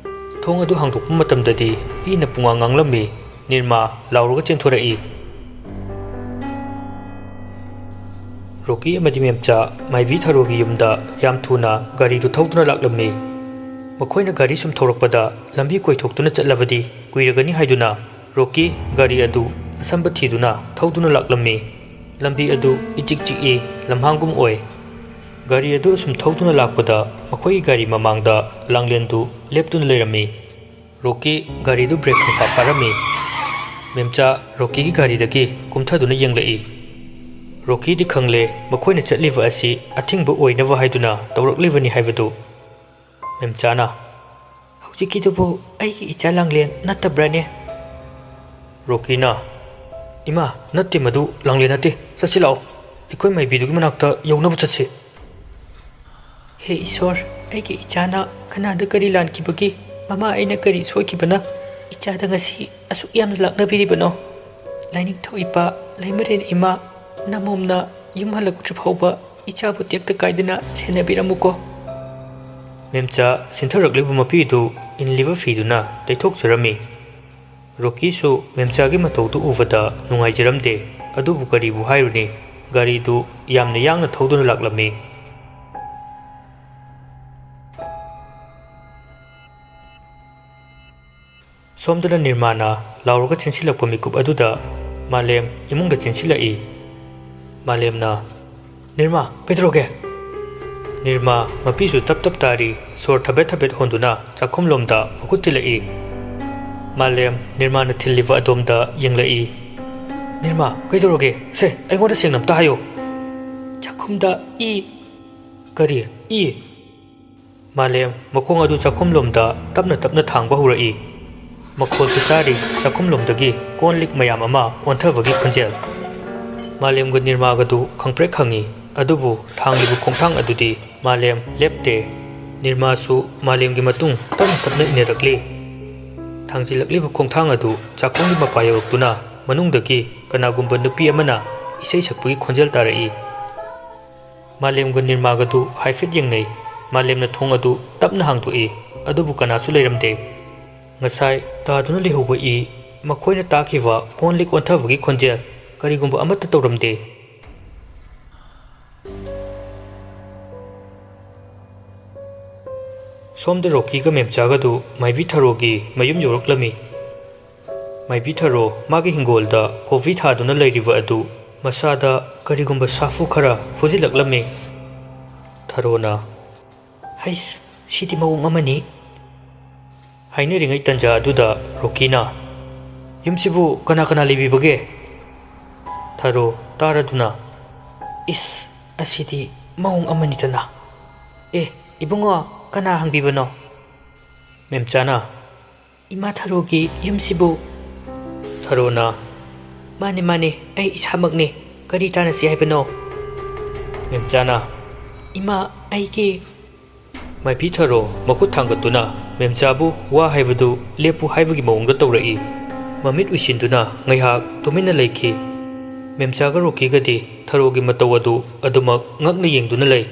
ꯊꯣꯡ ꯑꯗꯨ ꯍꯥꯡꯗꯣꯛꯄ ꯃꯇꯝꯗꯗꯤ ꯏꯅ ꯄꯨꯡꯉꯥꯡ ꯉꯥꯡꯂꯝꯃꯤ꯫ ꯅꯤꯔꯃꯥ ꯂꯥꯎꯔꯒ ꯆꯦꯟꯊꯣꯔꯛꯏ꯫ ꯔꯣꯀꯤ ꯑꯃꯗꯤ ꯃꯦꯝꯆꯥ ꯃꯥꯏꯕꯤ ꯊꯔꯣꯒꯤ ꯌꯨꯝꯗ ꯌꯥꯝ ꯊꯨꯅ ꯒꯥꯔꯤꯗꯨ ꯊꯧꯗꯨꯅ ꯂꯥꯛꯂꯝꯃꯤ꯫ ꯃꯈꯣꯏꯅ ꯒꯥꯔꯤ ꯁꯨꯝ ꯊꯧꯔꯛꯄꯗ ꯂꯝꯕꯤ ꯀꯣꯏꯊꯣꯛꯇꯨꯅ ꯆꯠꯂꯕꯗꯤ ꯀꯨꯏꯔꯒꯅꯤ ꯍꯥꯏꯗꯨꯅ ꯔꯣꯀꯤ ꯒꯥꯔꯤ ꯑꯗꯨ ꯑꯁꯝꯕ ꯊꯤꯗꯨꯅ ꯊꯧꯗꯨꯅ ꯂꯥꯛꯂꯝꯃꯤ꯫ ꯂꯝꯕꯤ ꯑꯗꯨ ꯏꯆꯤꯛ ꯆꯤꯛꯏ, ꯂꯝꯍꯥꯡꯒꯨꯝ ꯑꯣꯏ꯫ ꯒꯥꯔꯤ ꯑꯗꯨ ꯑꯁꯨꯝ ꯊꯧꯗꯨꯅ ꯂꯥꯛꯄꯗ ꯃꯈꯣꯏꯒꯤ ꯒꯥꯔꯤ ꯃꯃꯥꯡꯗ ꯂꯥꯡꯂꯦꯟꯗꯨ ꯂꯦꯞꯇꯨꯅ ꯂꯩꯔꯝꯃꯤ꯫ ꯔꯣꯀꯤ ꯒꯥꯔꯤꯗꯨ ꯕ꯭ꯔꯦꯛ ꯈꯪꯐꯥ ꯐꯥꯔꯝꯃꯤ꯫ ꯃꯦꯝꯆꯥ ꯔꯣꯀꯤꯒꯤ ꯒꯥꯔꯤꯗꯒꯤ ꯀꯨꯝꯊꯗꯨꯅ ꯌꯦꯡꯂꯛꯏ꯫ ꯔꯣꯀꯤꯗꯤ ꯈꯪꯂꯦ ꯃꯈꯣꯏꯅ ꯆꯠꯂꯤꯕ ꯑꯁꯤ ꯑꯊꯤꯡꯕ ꯑꯣꯏꯅꯕ ꯍꯥꯏꯗꯨꯅ ꯇꯧꯔꯛꯂꯤꯕꯅꯤ ꯍꯥꯏꯕꯗꯨ꯫ ꯃꯦꯝꯆꯥꯅ, "ꯍꯧꯖꯤꯛꯀꯤꯗꯨꯕꯨ ꯑꯩꯒꯤ ꯏꯆꯥ ꯂꯥꯡꯂꯦꯟ ꯅꯠꯇꯕ꯭ꯔꯅꯦ?" ꯔꯣꯀꯤꯅ, "ꯏꯃꯥ, ꯅꯠꯇꯦ, ꯃꯗꯨ ꯂꯥꯡꯂꯦꯟ ꯅꯠꯇꯦ꯫ ꯆꯠꯁꯤ ꯂꯥꯛꯑꯣ, ꯑꯩꯈꯣꯏ ꯃꯥꯏꯕꯤꯗꯨꯒꯤ ꯃꯅꯥꯛꯇ ꯌꯧꯅꯕ ꯆꯠꯁꯤ꯫" ꯍꯦ ꯏꯁꯣꯔ, ꯑꯩꯒꯤ ꯏꯆꯥꯅ ꯀꯅꯥꯗ ꯀꯔꯤ ꯂꯥꯟꯈꯤꯕꯒꯤ, ꯃꯃꯥ ꯑꯩꯅ ꯀꯔꯤ ꯁꯣꯏꯈꯤꯕꯅ ꯏꯆꯥꯗ ꯉꯁꯤ ꯑꯁꯨꯛ ꯌꯥꯝꯅ ꯂꯥꯛꯅꯕꯤꯔꯤꯕꯅꯣ? ꯂꯥꯏꯅꯤꯡꯊꯧ ꯏꯄꯥ, ꯂꯩꯃꯔꯦꯟ ꯏꯃꯥ, ꯅꯃꯣꯝꯅ ꯌꯨꯝ ꯍꯜꯂꯛꯇ꯭ꯔꯤ ꯐꯥꯎꯕ ꯏꯆꯥꯕꯨ ꯇꯦꯛꯇ ꯀꯥꯏꯗꯅ ꯁꯦꯟꯅꯕꯤꯔꯝꯃꯨꯀꯣ꯫ ꯃꯦꯝꯆꯥ ꯁꯤꯟꯊꯔꯛꯂꯤꯕ ꯃꯄꯤꯗꯨ ꯏꯟꯂꯤꯕ ꯐꯤꯗꯨꯅ ꯇꯩꯊꯣꯛꯆꯔꯝꯃꯤ꯫ ꯔꯣꯀꯤꯁꯨ ꯃꯦꯝꯆꯥꯒꯤ ꯃꯇꯧꯗꯨ ꯎꯕꯗ ꯅꯨꯡꯉꯥꯏꯖꯔꯝꯗꯦ, ꯑꯗꯨꯕꯨ ꯀꯔꯤꯕꯨ ꯍꯥꯏꯔꯨꯅꯤ, ꯒꯥꯔꯤꯗꯨ ꯌꯥꯝꯅ ꯌꯥꯡꯅ ꯊꯧꯗꯨꯅ ꯂꯥꯛꯂꯝꯃꯤ꯫ ꯁꯣꯝꯗꯅ ꯅꯤꯔꯃꯥꯅ ꯂꯥꯎꯔꯒ ꯆꯦꯟꯁꯤꯜꯂꯛꯄ ꯃꯤꯀꯨꯞ ꯑꯗꯨꯗ ꯃꯥꯂꯦꯝ ꯏꯃꯨꯡꯗ ꯆꯦꯟꯁꯤꯜꯂꯛꯏ꯫ ꯃꯥꯂꯦꯝꯅ, "ꯅꯤꯔꯃꯥ, ꯀꯩꯗꯧꯔꯒꯦ?" ꯅꯤꯔꯃꯥ ꯃꯄꯤꯁꯨ ꯇꯞ ꯇꯞ ꯇꯥꯔꯤ, ꯁꯣꯔ ꯊꯕꯦꯠ ꯊꯕꯦꯠ ꯍꯣꯟꯗꯨꯅ ꯆꯥꯛꯈꯨꯝꯂꯣꯝꯗ ꯃꯈꯨꯠ ꯊꯤꯜꯂꯛꯏ꯫ ꯃꯥꯂꯦꯝ ꯅꯤꯔꯃꯥꯅ ꯊꯤꯜꯂꯤꯕ ꯑꯗꯣꯝꯗ ꯌꯦꯡꯂꯛꯏ꯫ "ꯅꯤꯔꯃꯥ, ꯀꯩꯗꯧꯔꯒꯦ? ꯁꯦ, ꯑꯩꯉꯣꯟꯗ ꯁꯦꯡꯅ ꯑꯝꯇ ꯍꯥꯏꯌꯣ꯫" "ꯆꯥꯛꯈꯨꯝꯗ ꯏ꯫" "ꯀꯔꯤ ꯏ?" ꯃꯥꯂꯦꯝ ꯃꯈꯣꯡ ꯑꯗꯨ ꯆꯥꯛꯈꯨꯝꯂꯣꯝꯗ ꯇꯞꯅ ꯇꯞꯅ ꯊꯥꯡꯕ ꯍꯧꯔꯛꯏ꯫ ꯃꯈꯣꯜꯁꯨ ꯇꯥꯔꯤ, ꯆꯥꯛꯈꯨꯝꯂꯣꯝꯗꯒꯤ ꯀꯣꯟ ꯂꯤꯛ ꯃꯌꯥꯝ ꯑꯃ ꯑꯣꯟꯊꯕꯒꯤ ꯈꯣꯟꯖꯦꯜ꯫ ꯃꯥꯂꯦꯝꯒ ꯅꯤꯔꯃꯥꯒꯗꯨ ꯈꯪꯄ꯭ꯔꯦꯛ ꯈꯪꯏ꯫ ꯑꯗꯨꯕꯨ ꯊꯥꯡꯂꯤꯕ ꯈꯣꯡꯊꯥꯡ ꯑꯗꯨꯗꯤ ꯃꯥꯂꯦꯝ ꯂꯦꯞꯇꯦ꯫ ꯅꯤꯔꯃꯥꯁꯨ ꯃꯥꯂꯦꯝꯒꯤ ꯃꯇꯨꯡ ꯇꯞꯅ ꯇꯞꯅ ꯏꯟꯅꯔꯛꯂꯤ꯫ ꯊꯥꯡꯖꯤꯜꯂꯛꯂꯤꯕ ꯈꯣꯡꯊꯥꯡ ꯑꯗꯨ ꯆꯥꯛꯈꯨꯝꯒꯤ ꯃꯄꯥ ꯌꯧꯔꯛꯇꯨꯅ ꯃꯅꯨꯡꯗꯒꯤ ꯀꯅꯥꯒꯨꯝꯕ ꯅꯨꯄꯤ ꯑꯃꯅ ꯏꯁꯩ ꯁꯛꯄꯒꯤ ꯈꯣꯟꯖꯦꯜ ꯇꯥꯔꯛꯏ꯫ ꯃꯥꯂꯦꯝꯒ ꯅꯤꯔꯃꯥꯒꯗꯨ ꯍꯥꯏꯐꯦꯠ ꯌꯦꯡꯅꯩ꯫ ꯃꯥꯂꯦꯝꯅ ꯊꯣꯡ ꯑꯗꯨ ꯇꯞꯅ ꯍꯥꯡꯗꯣꯛꯏ, ꯑꯗꯨꯕꯨ ꯀꯅꯥꯁꯨ ꯂꯩꯔꯝꯗꯦ꯫ ꯉꯁꯥꯏ ꯇꯥꯗꯨꯅ ꯂꯩꯍꯧꯕ ꯏ, ꯃꯈꯣꯏꯅ ꯇꯥꯈꯤꯕ ꯀꯣꯟ ꯂꯤꯛ ꯑꯣꯟꯊꯕꯒꯤ ꯈꯣꯟꯖꯦꯜ, ꯀꯔꯤꯒꯨꯝꯕ ꯑꯃꯠꯇ ꯇꯧꯔꯝꯗꯦ꯫ ꯁꯣꯝꯗ ꯔꯣꯀꯤꯒ ꯃꯦꯝꯆꯥꯒꯗꯨ ꯃꯥꯏꯕꯤ ꯊꯔꯣꯒꯤ ꯃꯌꯨꯝ ꯌꯧꯔꯛꯂꯝꯃꯤ꯫ ꯃꯥꯏꯕꯤ ꯊꯔꯣ ꯃꯥꯒꯤ ꯍꯤꯡꯒꯣꯜꯗ ꯀꯣꯐꯤ ꯊꯥꯗꯨꯅ ꯂꯩꯔꯤꯕ ꯑꯗꯨ ꯃꯁꯥꯗ ꯀꯔꯤꯒꯨꯝꯕ ꯁꯥꯐꯨ ꯈꯔ ꯐꯨꯖꯤꯜꯂꯛꯂꯝꯃꯤ꯫ ꯊꯔꯣꯅ, "ꯍꯩꯁ, ꯁꯤꯗꯤ ꯃꯑꯣꯡ ꯑꯃꯅꯤ" ꯍꯥꯏꯅꯔꯤꯉꯩ ꯇꯟꯖꯥ ꯑꯗꯨꯗ ꯔꯣꯀꯤꯅ, "ꯌꯨꯝꯁꯤꯕꯨ ꯀꯅꯥ ꯀꯅꯥ ꯂꯩꯕꯤꯕꯒꯦ?" ꯊꯔꯣ ꯇꯥꯔꯗꯨꯅ, "ꯏꯁ, ꯑꯁꯤꯗꯤ ꯃꯑꯣꯡ ꯑꯃꯅꯤꯗꯅ꯫ ꯑꯦ, ꯏꯕꯨꯡꯉꯣ, ꯀꯅꯥ ꯍꯪꯕꯤꯕꯅꯣ?" ꯃꯦꯝꯆꯥꯅ, "ꯏꯃꯥ ꯊꯔꯣꯒꯤ ꯌꯨꯝꯁꯤꯕꯨ?" ꯊꯔꯣꯅ, "ꯃꯥꯅꯦ, ꯃꯥꯅꯦ, ꯑꯩ ꯏꯁꯥꯃꯛꯅꯦ꯫ ꯀꯔꯤ ꯇꯥꯟꯅꯁꯤ ꯍꯥꯏꯕꯅꯣ?" ꯃꯦꯝꯆꯥꯅ, "ꯏꯃꯥ, ꯑꯩꯒꯤ" ꯃꯥꯏꯕꯤ ꯊꯔꯣ ꯃꯈꯨꯠ ꯊꯥꯡꯒꯠꯇꯨꯅ ꯃꯦꯝꯆꯥꯕꯨ ꯋꯥ ꯍꯥꯏꯕꯗꯨ ꯂꯦꯞꯄꯨ ꯍꯥꯏꯕꯒꯤ ꯃꯑꯣꯡꯗ ꯇꯧꯔꯛꯏ꯫ ꯃꯃꯤꯠ ꯎꯏꯁꯤꯟꯗꯨꯅ ꯉꯥꯏꯍꯥꯛ ꯇꯨꯃꯤꯟꯅ ꯂꯩꯈꯤ꯫ ꯃꯦꯝꯆꯥꯒ ꯔꯣꯀꯤꯒꯗꯤ ꯊꯔꯣꯒꯤ ꯃꯇꯧ ꯑꯗꯨ ꯑꯗꯨꯃꯛ ꯉꯛꯅ ꯌꯦꯡꯗꯨꯅ ꯂꯩ꯫